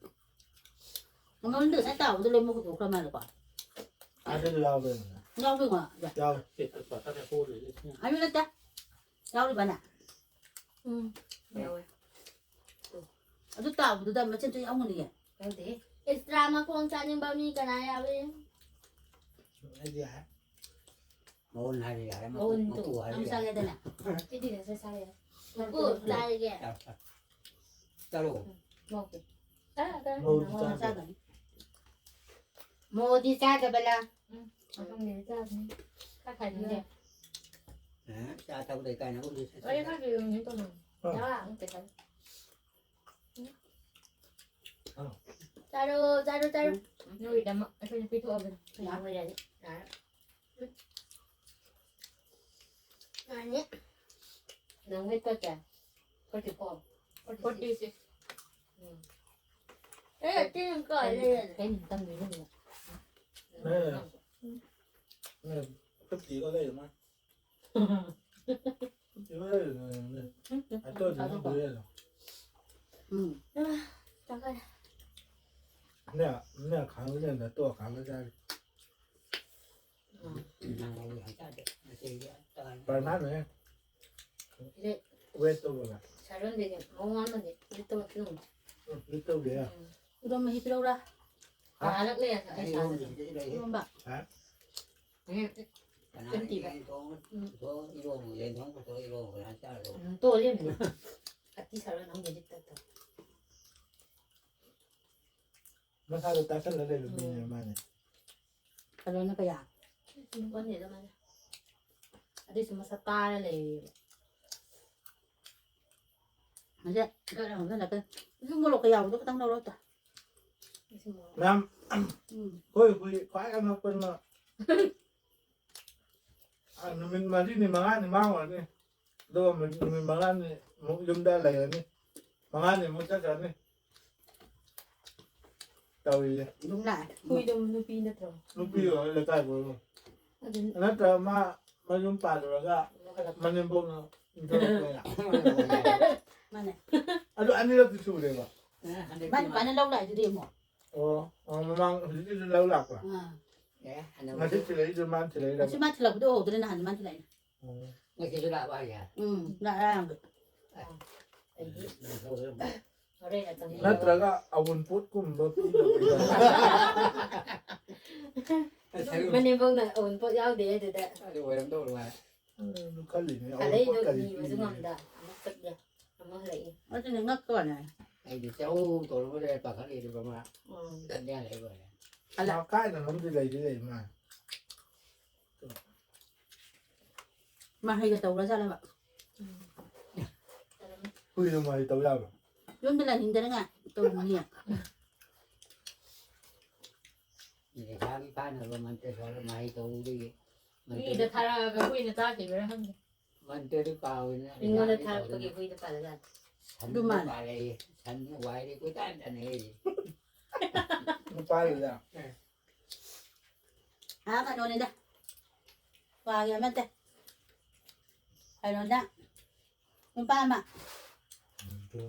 ꯃꯎꯟꯗꯣ ꯉꯁꯥꯏ ꯇꯥꯎꯕꯗ ꯂꯣꯏ ꯃꯍꯨꯠ ꯊꯣꯛꯈ꯭ꯔ ꯃꯥꯜꯂꯦꯀꯣ? ꯑꯗꯨꯗꯣ ꯌꯥꯎꯕ꯭ꯔꯥ ꯌꯦꯡꯉꯨꯅꯦ꯫ ꯌꯥꯎꯕ꯭ꯔꯥ ꯌꯦꯡꯉꯣ꯫ ꯌꯥꯎꯋꯦ꯫ ꯑꯗꯨ ꯅꯠꯇꯦ꯫ ꯌꯥꯎꯔꯤꯕꯅꯦ꯫ ꯎꯝ, ꯌꯥꯎꯋꯦ꯫ ꯑꯗꯨ ꯇꯥꯎꯕꯗꯨꯗ ꯃꯆꯦꯠ ꯃꯆꯦꯠ ꯌꯥꯎꯔꯝꯒꯅꯤꯌꯦ꯫ ꯌꯥꯎꯗꯦꯍꯦ꯫ ꯑꯦꯛꯁꯇ꯭ꯔꯥ ꯃꯈꯣꯡ ꯆꯥꯅꯤꯡꯕ ꯃꯤ ꯀꯅꯥ ꯌꯥꯎꯏ? ꯑꯩꯗꯤ ꯌꯥꯏ꯫ ꯃꯎꯟ ꯍꯥꯏꯔ ꯌꯥꯔꯦ, ꯃꯀꯨ, ꯃꯎꯟꯗꯣ ꯃꯀꯨ ꯍꯥꯏꯔ ꯌꯥꯝ ꯌꯥꯔꯦ꯫ ꯆꯥꯒꯦꯗꯅ꯫ ꯑꯩꯗꯤ ꯉꯁꯥꯏ ꯆꯥꯔꯦ꯫ ꯃꯀꯨ ꯆꯥꯔꯒꯦ꯫ ꯆꯥꯔꯣ꯫ ꯎꯝ, ꯃꯣꯔꯣꯛꯇꯤ꯫ ꯃꯧꯗꯤ ꯆꯥꯗꯕ꯫ ꯃꯧꯗꯤ ꯆꯥꯗꯕ ꯂꯥ? ꯎꯝ, ꯑꯍꯨꯝꯅꯤꯗꯤ ꯆꯥꯕꯅꯤ꯫ ꯈꯔ ꯈꯥꯏꯕꯤꯌꯨ꯫ ꯑꯦ, ꯆꯥ ꯊꯛꯄꯗꯩ ꯀꯥꯏꯅ ꯑꯩꯈꯣꯏꯁꯨ ꯆꯥ-꯫ ꯋꯥꯔꯤ ꯈꯔ ꯂꯤꯔꯝꯒꯦ ꯇꯧꯕꯅꯤ꯫ ꯑꯥ꯫ ꯆꯥꯔꯣ, ꯆꯥꯔꯣ, ꯆꯥꯔꯣ꯫ ꯅꯣꯏꯒꯤꯗꯃꯛ ꯑꯩꯈꯣꯏꯅ ꯄꯤꯊꯣꯛꯑꯕꯅꯤ꯫ ꯌꯥꯝ ꯑꯣꯏꯔꯗꯤ꯫ ꯌꯥꯔꯦ꯫ ꯌꯥꯔꯅꯤ꯫ ꯅꯪ weight ꯀꯌꯥ? Forty four꯫ Forty six꯫ ꯎꯝ꯫ ꯑꯦ, ꯇꯤꯟ ꯀꯥꯏ ꯂꯩꯔꯦ? ꯀꯩꯅꯣ ꯇꯝꯗꯣꯏꯅꯣ? ꯅꯪ ꯐꯤꯐꯇꯤꯒ ꯂꯩꯔ ꯃꯥ꯫ ꯐꯤꯐꯇꯤꯒ ꯂꯩꯔ ꯅꯪ꯫ ꯑꯇꯣ ꯑꯗꯨꯝ ꯄꯨꯔꯦ ꯑꯗꯣ꯫ ꯎꯝ꯫ ꯆꯥꯈꯠꯂꯦ꯫ ꯅꯦ, ꯅꯦ, ꯈꯥꯡꯒ ꯂꯩꯔꯝꯗ ꯇꯣ ꯈꯥꯡꯒ ꯆꯥꯔꯦ꯫ ꯎꯝ꯫ ꯄꯔꯃꯥꯟꯅꯦ꯫ ꯁꯤꯗꯤ ꯋꯦꯠ ꯇꯧꯕꯒ꯫ ꯁꯥꯔꯣꯟꯗꯤꯅꯦ, ꯃꯑꯣꯡ ꯑꯃꯅꯤ꯫ ꯂꯤꯠꯇꯕ ꯐꯤꯂꯝ꯫ ꯎꯝ, ꯂꯤꯠ ꯇꯧꯗꯦ꯫ ꯎꯝ꯫ ꯎꯗꯣꯝ ꯃꯍꯤ ꯄꯤꯔꯧꯔꯥ? ꯍꯥ? ꯇꯥꯔꯛꯂꯦ, ꯑꯩ ꯁꯥꯗꯅ꯫ ꯏꯔꯣꯝꯕ꯫ ꯍꯥ? ꯎꯝ꯫ ꯀꯅꯥ ꯀꯟꯇꯤꯕ꯫ ꯌꯦꯟ ꯊꯣꯡ-, ꯎꯝ꯫ ꯊꯣꯡ ꯏꯔꯣꯝꯕ, ꯌꯦꯟ ꯊꯣꯡ ꯄꯨꯊꯣꯛ ꯏꯔꯣꯝꯕ ꯆꯥꯔꯣ꯫ ꯎꯝ, ꯇꯣ ꯂꯦꯝꯅꯦ꯫ ꯑꯇꯤ ꯁꯥꯔꯣꯟ ꯑꯃꯨꯛ ꯂꯤꯠꯇ ꯇꯧ꯫ ꯃꯁꯥꯗꯣ ꯇꯥꯁꯜꯂ ꯂꯩꯕ ꯃꯤꯅꯦ ꯎꯝ꯫ ꯃꯥꯅꯦ꯫ ꯁꯥꯔꯣꯟꯅ ꯀꯌꯥ? ꯁꯤꯡ ꯀꯣꯟꯅꯦꯗ ꯃꯥꯅꯦ꯫ ꯑꯗꯨꯏꯁꯨ ꯃꯁꯥ ꯇꯥꯔ ꯂꯩꯔꯤꯕ꯫ ꯃꯁꯦ ꯈꯔ ꯍꯧꯖꯤꯜꯂꯛꯀꯦ꯫ ꯑꯗꯨ ꯃꯣꯔꯣꯛꯀ ꯌꯥꯎꯕꯗꯣ ꯈꯤꯇꯪ ꯂꯧꯔꯣ ꯑꯝꯇ꯫ ꯃꯌꯥꯝ, ꯎꯝ꯫ ꯑꯩꯈꯣꯏ ꯍꯨꯏ ꯈ꯭ꯋꯥꯏ ꯑꯉꯛꯄ ꯑꯃ, ꯑ, ꯅꯨꯃꯤꯠ ꯃꯔꯤꯅꯤ ꯃꯉꯥꯅꯤ ꯃꯥꯡꯉꯨꯔꯅꯤ꯫ ꯑꯗꯨꯒ ꯅꯨꯃꯤꯠ ꯃꯉꯥꯅꯤ ꯑꯃꯨꯛ ꯌꯨꯝꯗ ꯂꯩꯔꯅꯤ꯫ ꯃꯉꯥꯅꯤ ꯑꯃꯨꯛ ꯆꯠꯈ꯭ꯔꯅꯤ꯫ ꯇꯧꯔꯤꯁꯦ꯫ ꯑꯗꯨꯝ ꯂꯥꯛꯑꯦ꯫ ꯍꯨꯏꯗꯣ ꯅꯨꯄꯤ ꯅꯠꯇ꯭ꯔꯣ? ꯅꯨꯄꯤ ꯑꯣꯏꯔ ꯂꯩꯀꯥꯏ ꯀꯣꯏꯕ꯫ ꯑꯗꯨ ꯅꯠꯇ꯭ꯔꯒ ꯃꯥ ꯃꯌꯨꯝ ꯄꯥꯜꯂꯨꯔꯒ ꯃꯅꯦꯝꯕꯣꯛꯅ ꯏꯟꯊꯣꯔꯛꯄ ꯌꯥ-꯫ ꯃꯥꯅꯦ꯫ ꯑꯗꯨ ꯑꯅꯤꯔꯛꯇꯤ ꯁꯨꯔꯦꯕ꯫ ꯃꯥ ꯅꯨꯄꯥꯅ ꯂꯧ ꯂꯥꯛꯏꯗꯨꯗꯤ ꯑꯃꯨꯛ꯫ ꯑꯣ, ꯑꯣ, ꯃꯃꯥꯡ ꯍꯧꯖꯤꯛꯀꯤꯁꯨ ꯂꯧ ꯂꯥꯛꯄ? ꯑꯥ꯫ ꯑꯦ, ꯍꯟꯗꯛ ꯉꯁꯤ ꯊꯤꯜꯂꯛꯏꯁꯨ ꯃꯥꯅ ꯊꯤꯜꯂꯛꯏꯔꯕ? ꯉꯁꯤ ꯃꯥ ꯊꯤꯜꯂꯛꯄꯗꯣ ꯎꯍꯧꯗ꯭ꯔꯦ, ꯅꯍꯥꯟ ꯃꯥꯅ ꯊꯤꯜꯂꯛꯏꯅꯦ꯫ ꯑꯣ꯫ ꯉꯁꯤꯁꯨ ꯂꯥꯛꯄ ꯍꯥꯏꯁꯦ? ꯎꯝ, ꯂꯥꯛꯑꯦ ꯑꯉꯥꯡꯗꯣ꯫ ꯑꯦ, ꯑꯩꯗꯤ ꯍꯣꯔꯦꯟ ꯑꯗꯨꯝ ꯅꯠꯇ꯭ꯔꯒ ꯑꯋꯨꯟꯄꯣꯠꯀꯨꯝꯕ ꯄꯤꯅꯕ꯫ ꯃꯅꯦꯝꯕꯣꯛꯅ ꯑꯋꯨꯟꯄꯣꯠ ꯌꯥꯎꯗꯦ ꯑꯗꯨꯗ꯫ ꯑꯗꯨ ꯑꯣꯏꯔꯝꯗꯧ ꯃꯥꯜꯂꯦ꯫ ꯎꯝ, ꯈꯜꯂꯤꯅꯦ, ꯑꯗꯩꯗꯣ ꯑꯋꯨꯟꯄꯣꯠ ꯀꯔꯤ ꯅꯤꯕꯁꯨ ꯄꯤꯔꯤꯒꯦ? ꯉꯝꯗ꯫ ꯑꯃꯨꯛ ꯆꯠꯂꯦ, ꯑꯃꯨꯛ ꯍꯜꯂꯛꯏ꯫ ꯑꯗꯨꯅꯦ ꯉꯛꯄ ꯋꯥꯅꯦ꯫ ꯑꯩꯗꯤ ꯆꯧ ꯇꯧꯔꯒ ꯂꯩꯔꯦ, ꯄꯥꯈꯠꯂꯤꯗꯨꯕ ꯃꯥ꯫ ꯎꯝ꯫ ꯀꯟꯌꯥ ꯂꯩꯕ ꯑꯣꯏꯔꯦ꯫ ꯑꯂ꯫ ꯃꯥ ꯀꯥꯏꯗꯅꯣꯝꯗꯤ ꯂꯩꯗꯤ ꯂꯩ ꯃꯥ꯫ ꯃꯍꯩꯒ ꯇꯧꯔꯖꯥꯠꯂꯕ? ꯍꯨꯏꯗꯣ ꯃꯍꯩ ꯇꯧ ꯌꯥꯕ꯭ꯔꯣ? ꯌꯨꯝꯗ ꯂꯩꯅꯤꯡꯗꯅ ꯇꯧꯔꯤꯅꯤ꯫ ꯂꯩꯁꯥꯕꯤ ꯐꯥꯅꯕ ꯃꯟꯇ꯭ꯔ ꯁꯣꯜꯂ ꯃꯍꯩ ꯇꯧꯕꯗꯒꯤ ꯃꯤꯗ ꯊꯥꯔꯛꯑꯒ ꯍꯨꯏꯅ ꯆꯥꯈꯤꯕ꯭ꯔꯥ ꯈꯪꯗꯦ꯫ ꯃꯟꯇ꯭ꯔꯗꯨ ꯀꯥꯎꯏꯅ ꯑꯩꯉꯣꯟꯗ ꯂꯩꯁꯥꯕꯤ ꯊꯥꯔꯛꯄꯒꯤ ꯇꯧꯗꯅ ꯍꯨꯏꯗ ꯄꯜꯂꯖꯥꯠꯅꯤ꯫ ꯁꯟꯗꯨ ꯑꯗꯨ ꯃꯥꯜꯂꯦ꯫ ꯄꯥꯜꯂꯛꯏ꯫ ꯁꯟ ꯋꯥꯏꯗꯤ ꯀꯣꯏꯇꯥꯟ ꯇꯥꯟꯅꯩ꯫ ꯅꯨꯄꯥꯗꯨꯗ꯫ ꯑꯥ, ꯀꯩꯅꯣꯅꯤꯗ꯫ ꯋꯥꯒꯤ ꯑꯃ ꯅꯠꯇꯦ꯫ ꯀꯩꯅꯣꯗ ꯅꯨꯄꯥ ꯑꯃ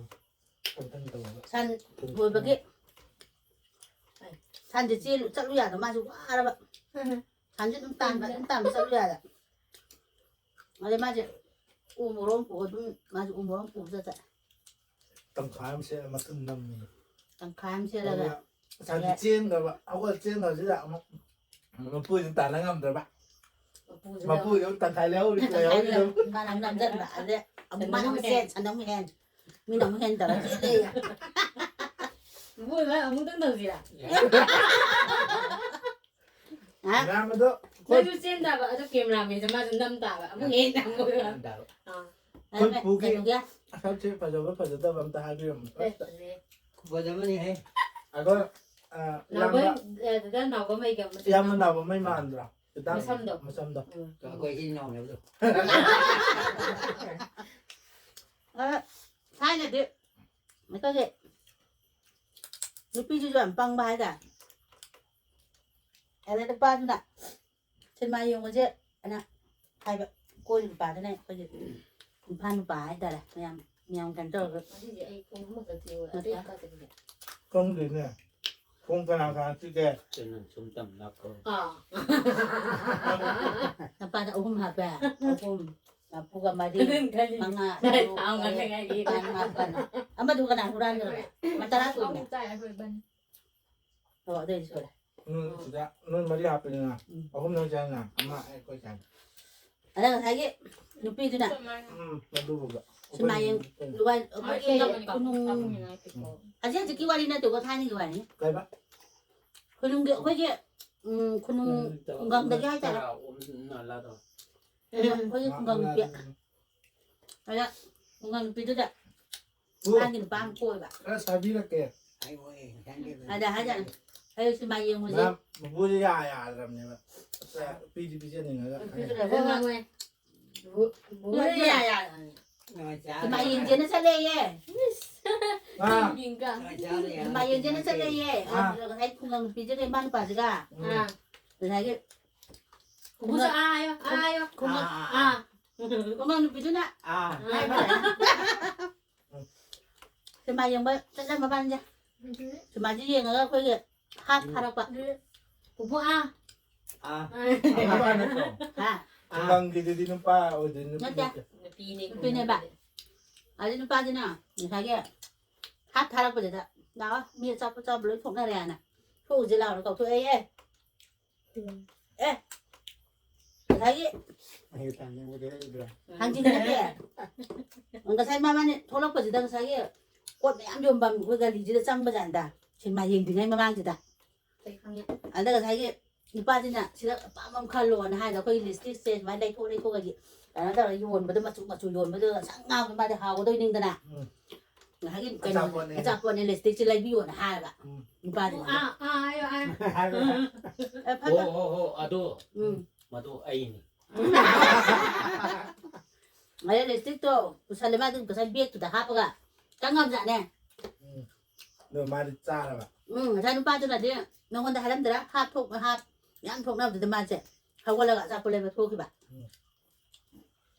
ꯁꯟ ꯂꯣꯏꯕꯒꯤ ꯁꯟꯁꯦ ꯆꯦꯜꯂꯨ, ꯆꯠꯂꯨ ꯌꯥꯗ, ꯃꯥꯁꯨ ꯋꯥꯔꯕ꯫ ꯁꯟꯁꯦ ꯑꯗꯨꯝ ꯇꯥꯟꯕ, ꯑꯗꯨꯝ ꯇꯥꯟꯕ ꯆꯠꯂꯨ ꯌꯥꯗ꯫ ꯑꯗꯩ ꯃꯥꯁꯦ ꯎ ꯃꯣꯔꯣꯛ ꯑꯃ ꯄꯨꯔꯒ ꯑꯗꯨꯝ, ꯃꯥꯁꯦ ꯎ ꯃꯣꯔꯣꯛ ꯑꯃ ꯄꯨꯔꯒ ꯆꯠꯂꯦ꯫ ꯇꯪꯈꯥꯏ ꯑꯃ ꯁꯦꯠꯂ ꯃꯊꯨꯟ ꯅꯝꯃꯤ꯫ ꯇꯪꯈꯥꯏ ꯑꯃ ꯁꯦꯠꯂꯒ ꯑꯗꯨꯒ ꯁꯟꯁꯦ ꯆꯦꯟꯈ꯭ꯔꯕ, ꯍꯧꯒꯠ ꯆꯦꯟꯈ꯭ꯔꯕꯁꯤꯗ ꯑꯃꯨꯛ ꯃꯄꯨꯁꯤꯅ ꯇꯥꯟꯅ ꯉꯝꯗ꯭ꯔꯕ꯫ ꯃꯄꯨꯁꯤꯅ ꯃꯄꯨꯁꯤꯅ ꯑꯃꯨꯛ ꯇꯪꯈꯥꯏ ꯂꯩꯍꯧꯔꯤ, ꯇꯪꯈꯥꯏ ꯂꯩꯍꯧꯔꯤ꯫ ꯂꯩꯍꯧꯔꯤ꯫ ꯃꯥꯅ ꯑꯃꯨꯛ ꯅꯝꯁꯤꯟꯕ꯫ ꯑꯗꯩ ꯑꯃꯨꯛ ꯃꯥꯅ ꯑꯃꯨꯛ ꯆꯦꯟ, ꯁꯟ ꯑꯃꯨꯛ ꯍꯦꯟ꯫ ꯃꯤꯅ ꯑꯃꯨꯛ ꯍꯦꯟ ꯇꯧꯔ ꯆꯦꯜꯂꯦ꯫ ꯃꯄꯨ ꯏꯕꯥꯅꯤ ꯑꯃꯨꯛꯇꯪ ꯇꯧꯁꯤꯔꯥ? ꯍꯥ? ꯃꯌꯥꯝ ꯑꯗꯣ ꯑꯩꯈꯣꯏ ꯅꯪꯁꯨ ꯆꯦꯟ ꯇꯥꯕ, ꯑꯗꯣ cameramanꯁꯦ ꯃꯥꯁꯨ ꯅꯝ ꯇꯥꯕ꯫ ꯑꯃꯨꯛ ꯍꯦꯟ ꯇꯥꯕ꯫ ꯅꯝ ꯇꯥꯕ꯫ ꯑꯥ꯫ ꯑꯩꯈꯣꯏ ꯀꯩꯅꯣ, ꯄꯨꯒꯤ ꯀꯩꯅꯣꯒꯤ? ꯁꯛꯁꯦ ꯐꯖꯕ ꯐꯖꯗꯕ ꯑꯝꯇ ꯍꯥꯏꯕꯤꯔꯝꯃꯨ꯫ ꯑꯦ, ꯐꯖꯩ꯫ ꯐꯖꯕꯅꯤꯍꯦ꯫ ꯑꯩꯈꯣꯏ, ꯑ, ꯅꯥꯎꯕꯣꯏ, ꯏꯌꯥꯝꯕ, ꯑ, ꯗꯗꯥ ꯅꯥꯎꯕꯝꯍꯩꯒ ꯃꯆꯤꯟ ꯏꯌꯥꯝꯕ ꯃꯅꯥꯎ꯫ ꯅꯥꯎꯕꯝꯍꯩ ꯃꯥꯟꯗ꯭ꯔꯣ? ꯈꯤꯇꯪ꯫ ꯃꯁꯝꯗꯣ꯫ ꯃꯁꯝꯗꯣ꯫ ꯎꯝ꯫ ꯑꯩꯈꯣꯏ ꯏꯆꯤꯟ ꯏꯅꯥꯎꯅꯦ ꯑꯗꯣ꯫ ꯑ, ꯊꯥꯏꯅꯗꯤ ꯑꯩꯈꯣꯏꯒꯤ ꯅꯨꯄꯤꯁꯤꯁꯨ ꯌꯥꯝ ꯄꯪꯕ ꯍꯥꯏꯇꯥꯔꯦ꯫ ꯑꯗ ꯅꯨꯄꯥꯗꯨꯅ ꯁꯤꯅꯦꯃꯥ ꯌꯦꯡꯉꯨꯁꯦ ꯑꯅ ꯍꯥꯏꯕ, ꯀꯣꯏ ꯅꯨꯄꯥꯗꯨꯅ ꯑꯩꯈꯣꯏꯒꯤ ꯏꯝꯐꯥꯜ ꯅꯨꯄꯥ ꯍꯥꯏꯇꯥꯔꯦ, ꯃꯌꯥꯝ, ꯃꯌꯥꯝ ꯀꯩꯅꯣ ꯇꯧꯔꯒ꯫ ꯉꯁꯤꯗꯤ ꯑꯩ ꯄꯨꯡ ꯑꯃꯈꯛ ꯊꯦꯡꯉꯨꯔꯦ, ꯑꯇꯩ ꯀꯥꯏ ꯆꯠꯈ꯭ꯔꯦ? ꯈꯪꯗꯦꯅꯦ꯫ ꯄꯨꯡ ꯀꯅꯥ ꯀꯅꯥ ꯆꯠꯀꯦ? ꯀꯩꯅꯣ ꯁꯨꯝ ꯇꯝ ꯂꯥꯛꯄ꯫ ꯑꯥ꯫ ꯅꯨꯄꯥꯗ ꯑꯍꯨꯝ ꯍꯥꯞꯄꯦ, ꯑꯍꯨꯝ꯫ ꯂꯐꯨꯒ ꯃꯔꯤ, ꯑꯗꯨꯅ ꯈꯜꯂꯤ꯫ ꯃꯉꯥ, ꯅꯪ ꯇꯔꯨꯛ, ꯊꯥꯎ ꯇꯔꯦꯠ, ꯉꯥꯡꯅꯉꯥꯏꯒꯤ꯫ ꯅꯤꯄꯥꯜ, ꯃꯥꯄꯜ꯫ ꯑꯃꯗꯨ ꯀꯅꯥ ꯍꯨꯔꯥꯟꯈ꯭ꯔꯕ? ꯃꯇꯔꯥ ꯁꯨꯔꯕ? ꯑꯍꯨꯝ ꯆꯥꯏ ꯑꯩꯈꯣꯏ ꯏꯕꯥꯅꯤ꯫ ꯑꯣ, ꯑꯗꯨꯏꯗꯤ ꯁꯨꯔꯦ꯫ ꯎꯝ, ꯁꯤꯗ ꯅꯣꯏ ꯃꯔꯤ ꯍꯥꯞꯄꯅꯤꯅ, ꯎꯝ꯫ ꯑꯍꯨꯝ ꯅꯣꯏ ꯆꯥꯏꯅ, ꯑꯃ ꯑꯩꯈꯣꯏ ꯆꯥꯏꯅ꯫ ꯑꯗ ꯉꯁꯥꯏꯒꯤ ꯅꯨꯄꯤꯗꯨꯅ ꯎꯝ, ꯑꯗꯨꯒꯨꯝꯕ꯫ ꯁꯤꯃꯥ ꯌꯦꯡ-, ꯂꯨꯋꯥꯏ-, ꯑꯩꯈꯣꯏꯒꯤ ꯈꯨꯅꯨꯡ-, ꯍꯧꯖꯤꯛ ꯍꯧꯖꯤꯛꯀꯤ ꯋꯥꯔꯤ ꯅꯠꯇꯦꯀꯣ, ꯊꯥꯏꯅꯒꯤ ꯋꯥꯔꯤꯅꯤ꯫ ꯀꯩꯕ? ꯈꯨꯅꯨꯡꯒꯤ, ꯑꯩꯈꯣꯏꯒꯤ, ꯎꯝ, ꯈꯨꯅꯨꯡ, ꯎꯝ, ꯈꯨꯡꯒꯪꯗꯒꯤ ꯍꯥꯏꯇꯥꯔꯦ꯫ ꯎꯝ, ꯑꯩꯈꯣꯏꯒꯤ ꯈꯨꯡꯒꯪ ꯅꯨꯄꯤ꯫ ꯑꯗ ꯈꯨꯡꯒꯪ ꯅꯨꯄꯤꯗꯨꯗ ꯎ꯫ ꯃꯥꯒꯤ ꯅꯨꯄꯥ ꯑꯃ ꯀꯣꯏꯕ꯫ ꯈꯔ ꯁꯥꯕꯤꯔꯛꯀꯦ꯫ ꯑꯗ ꯍꯥꯏꯖꯥꯠꯅꯤ, "ꯑꯩ ꯁꯤꯃꯥ ꯌꯦꯡꯉꯨꯁꯦ"꯫ ꯃꯥ ꯃꯄꯨꯁꯦ ꯌꯥ ꯌꯥꯗ꯭ꯔꯕꯅꯦꯕ꯫ ꯄꯤꯗꯤ ꯄꯤꯖꯅꯤꯡꯉꯒ꯫ ꯄꯤꯖꯔꯒ ꯉꯥꯡꯉꯦ꯫ ꯕꯨ-, ꯕꯨ-, ꯌꯥ ꯌꯥ꯫ ꯁꯤꯃꯥ ꯌꯦꯡꯁꯦꯅ ꯆꯠꯂꯦꯌꯦ꯫ ꯑꯥ꯫ ꯁꯤꯃꯥ ꯌꯦꯡꯁꯦꯅ ꯆꯠꯂꯦꯌꯦ꯫ ꯑꯥ꯫ ꯑꯗꯨꯒ ꯉꯁꯥꯏ ꯈꯨꯡꯒꯪ ꯅꯨꯄꯤꯁꯤꯒ ꯏꯃꯥ ꯅꯨꯄꯥꯁꯤꯒ꯫ ꯎꯝ꯫ ꯑꯥ꯫ ꯉꯁꯥꯏꯒꯤ ꯄꯨꯄꯨꯁꯨ ꯑꯥ ꯍꯥꯏꯌꯣ, ꯑꯥ ꯍꯥꯏꯌꯣ꯫ ꯈꯨꯡꯒꯪ-, ꯑꯥ, ꯑꯥ꯫ ꯈꯨꯡꯒꯪ ꯅꯨꯄꯤꯗꯨꯅ ꯑꯥ꯫ ꯍꯥꯏꯕ꯫ ꯁꯤꯃꯥ ꯌꯦꯡꯕ ꯆꯠꯂꯝꯕ ꯃꯥꯜꯂꯦ꯫ ꯎꯝ꯫ ꯁꯤꯃꯥꯁꯤ ꯌꯦꯡꯉꯒ ꯑꯩꯈꯣꯏꯒꯤ ꯍꯥꯞ ꯎꯝ꯫ ꯊꯥꯔꯛꯄ꯫ ꯄꯨꯄꯨ ꯑꯥ꯫ ꯑꯥ꯫ ꯑꯥ꯫ ꯅꯨꯄꯥ ꯅꯠꯇ꯭ꯔꯣ? ꯍꯥ? ꯈꯨꯡꯒꯪꯒꯤꯗꯨꯗꯤ ꯅꯨꯄꯥ ꯑꯣꯏꯗꯣꯏꯅꯤ, ꯅꯨꯄꯤ ꯅꯠꯇꯦ꯫ ꯅꯠꯇꯦ꯫ ꯅꯨꯄꯤꯅꯦ ꯅꯨꯄꯤꯅꯦꯕ꯫ ꯈꯨꯡꯒꯪꯒꯤꯗꯤ꯫ ꯑꯗꯨ ꯅꯨꯄꯥꯁꯤꯅ ꯉꯁꯥꯏꯒꯤ ꯍꯥꯞ ꯊꯥꯔꯛꯄꯁꯤꯗ, "ꯂꯥꯛꯑꯣ, ꯃꯤ ꯑꯆꯥꯄꯣꯠ ꯆꯥꯕ ꯂꯣꯏ ꯊꯣꯛꯅꯔꯦꯅ꯫ ꯊꯣꯛꯎꯁꯦ ꯂꯥꯛꯑꯣꯅ" ꯀꯧꯊꯣꯛꯑꯦꯌꯦ꯫ ꯎꯝ꯫ ꯑꯦ, ꯉꯁꯥꯏꯒꯤ ꯑꯩ ꯇꯥꯟꯅꯕꯗ ꯂꯩꯕ꯭ꯔꯥ? ꯍꯥꯡꯖꯤꯡ ꯅꯠꯇꯦ꯫ ꯉꯁꯥꯏ ꯃꯕꯥꯅꯤ ꯊꯣꯛꯂꯛꯄꯁꯤꯗ ꯉꯁꯥꯏꯒꯤ ꯄꯣꯠ ꯃꯌꯥꯝ ꯌꯣꯟꯐꯝ ꯑꯩꯈꯣꯏ ꯒꯂꯤꯁꯤꯗ ꯆꯪꯕꯖꯥꯠꯅꯤꯗ꯫ ꯁꯤꯅꯦꯃꯥ ꯌꯦꯡꯗ꯭ꯔꯤꯉꯩ ꯃꯃꯥꯡꯁꯤꯗ꯫ ꯑꯩ ꯈꯪꯉꯦ꯫ ꯑꯗ ꯉꯁꯥꯏꯒꯤ ꯅꯨꯄꯥꯁꯤꯅ "ꯁꯤꯗ ꯑꯄꯥꯝꯕ ꯑꯃ ꯈꯜꯂꯣꯅ" ꯍꯥꯏꯗ ꯑꯩꯈꯣꯏꯒꯤ ꯂꯤꯞꯁꯇꯤꯛꯁꯦ ꯁꯨꯃꯥꯏꯅ ꯂꯩꯊꯣꯛ ꯂꯩꯊꯣꯛꯑꯒꯗꯤ ꯀꯩꯅꯣ ꯇꯧꯔꯒ ꯌꯣꯟꯕꯗꯣ, ꯃꯆꯨ ꯃꯆꯨ ꯌꯣꯟꯕꯗꯣ ꯉꯁꯪ ꯉꯥꯡꯕꯗꯣ ꯃꯥꯗꯤ ꯍꯥꯎꯒꯗꯣꯏꯅꯤꯗꯅ꯫ ꯎꯝ꯫ ꯉꯁꯥꯏꯒꯤ ꯀꯩꯅꯣ, ꯑꯆꯥꯄꯣꯠꯅꯦ꯫ ꯑꯆꯥꯄꯣꯠꯅꯦ, ꯂꯤꯞꯁꯇꯤꯛꯁꯦ ꯂꯩꯕꯤꯌꯣꯅ ꯍꯥꯏꯔꯕ꯫ ꯎꯝ꯫ ꯅꯨꯄꯥꯗꯨꯅ꯫ ꯑꯥ, ꯑꯥ, ꯍꯥꯏꯌꯣ, ꯍꯥꯏꯌꯣ꯫ ꯍꯥꯏꯔꯣ꯫ ꯑꯦ, ꯐꯠꯇ-, ꯍꯣ, ꯍꯣ, ꯍꯣ, ꯑꯗꯣ꯫ ꯎꯝ꯫ ꯃꯗꯨ ꯑꯩꯅꯤ꯫ ꯑꯗꯩ ꯂꯤꯞꯁꯇꯤꯛꯇꯣ ꯄꯨꯁꯜꯂꯦ, ꯃꯥꯗꯤ ꯉꯁꯥꯏ ꯕꯦꯒꯇꯨꯗ ꯍꯥꯞꯄꯒ ꯆꯪꯉꯝꯖꯥꯠꯅꯦ꯫ ꯎꯝ꯫ ꯑꯗꯣ ꯃꯥꯗꯤ ꯆꯥꯔꯕ? ꯎꯝ, ꯉꯁꯥꯏ ꯅꯨꯄꯥꯗꯨꯅꯗꯤ ꯅꯉꯣꯟꯗ ꯍꯥꯏꯔꯝꯗ꯭ꯔꯥ? ꯍꯥꯞ ꯊꯣꯛ-, ꯍꯥꯞ ꯌꯥꯝ ꯊꯣꯛꯅꯕꯗꯨꯗ ꯃꯥꯁꯦ ꯍꯧꯒꯠꯂꯒ ꯑꯆꯥꯄꯣꯠ ꯂꯩꯕ ꯊꯣꯛꯈꯤꯕ꯫ ꯎꯝ꯫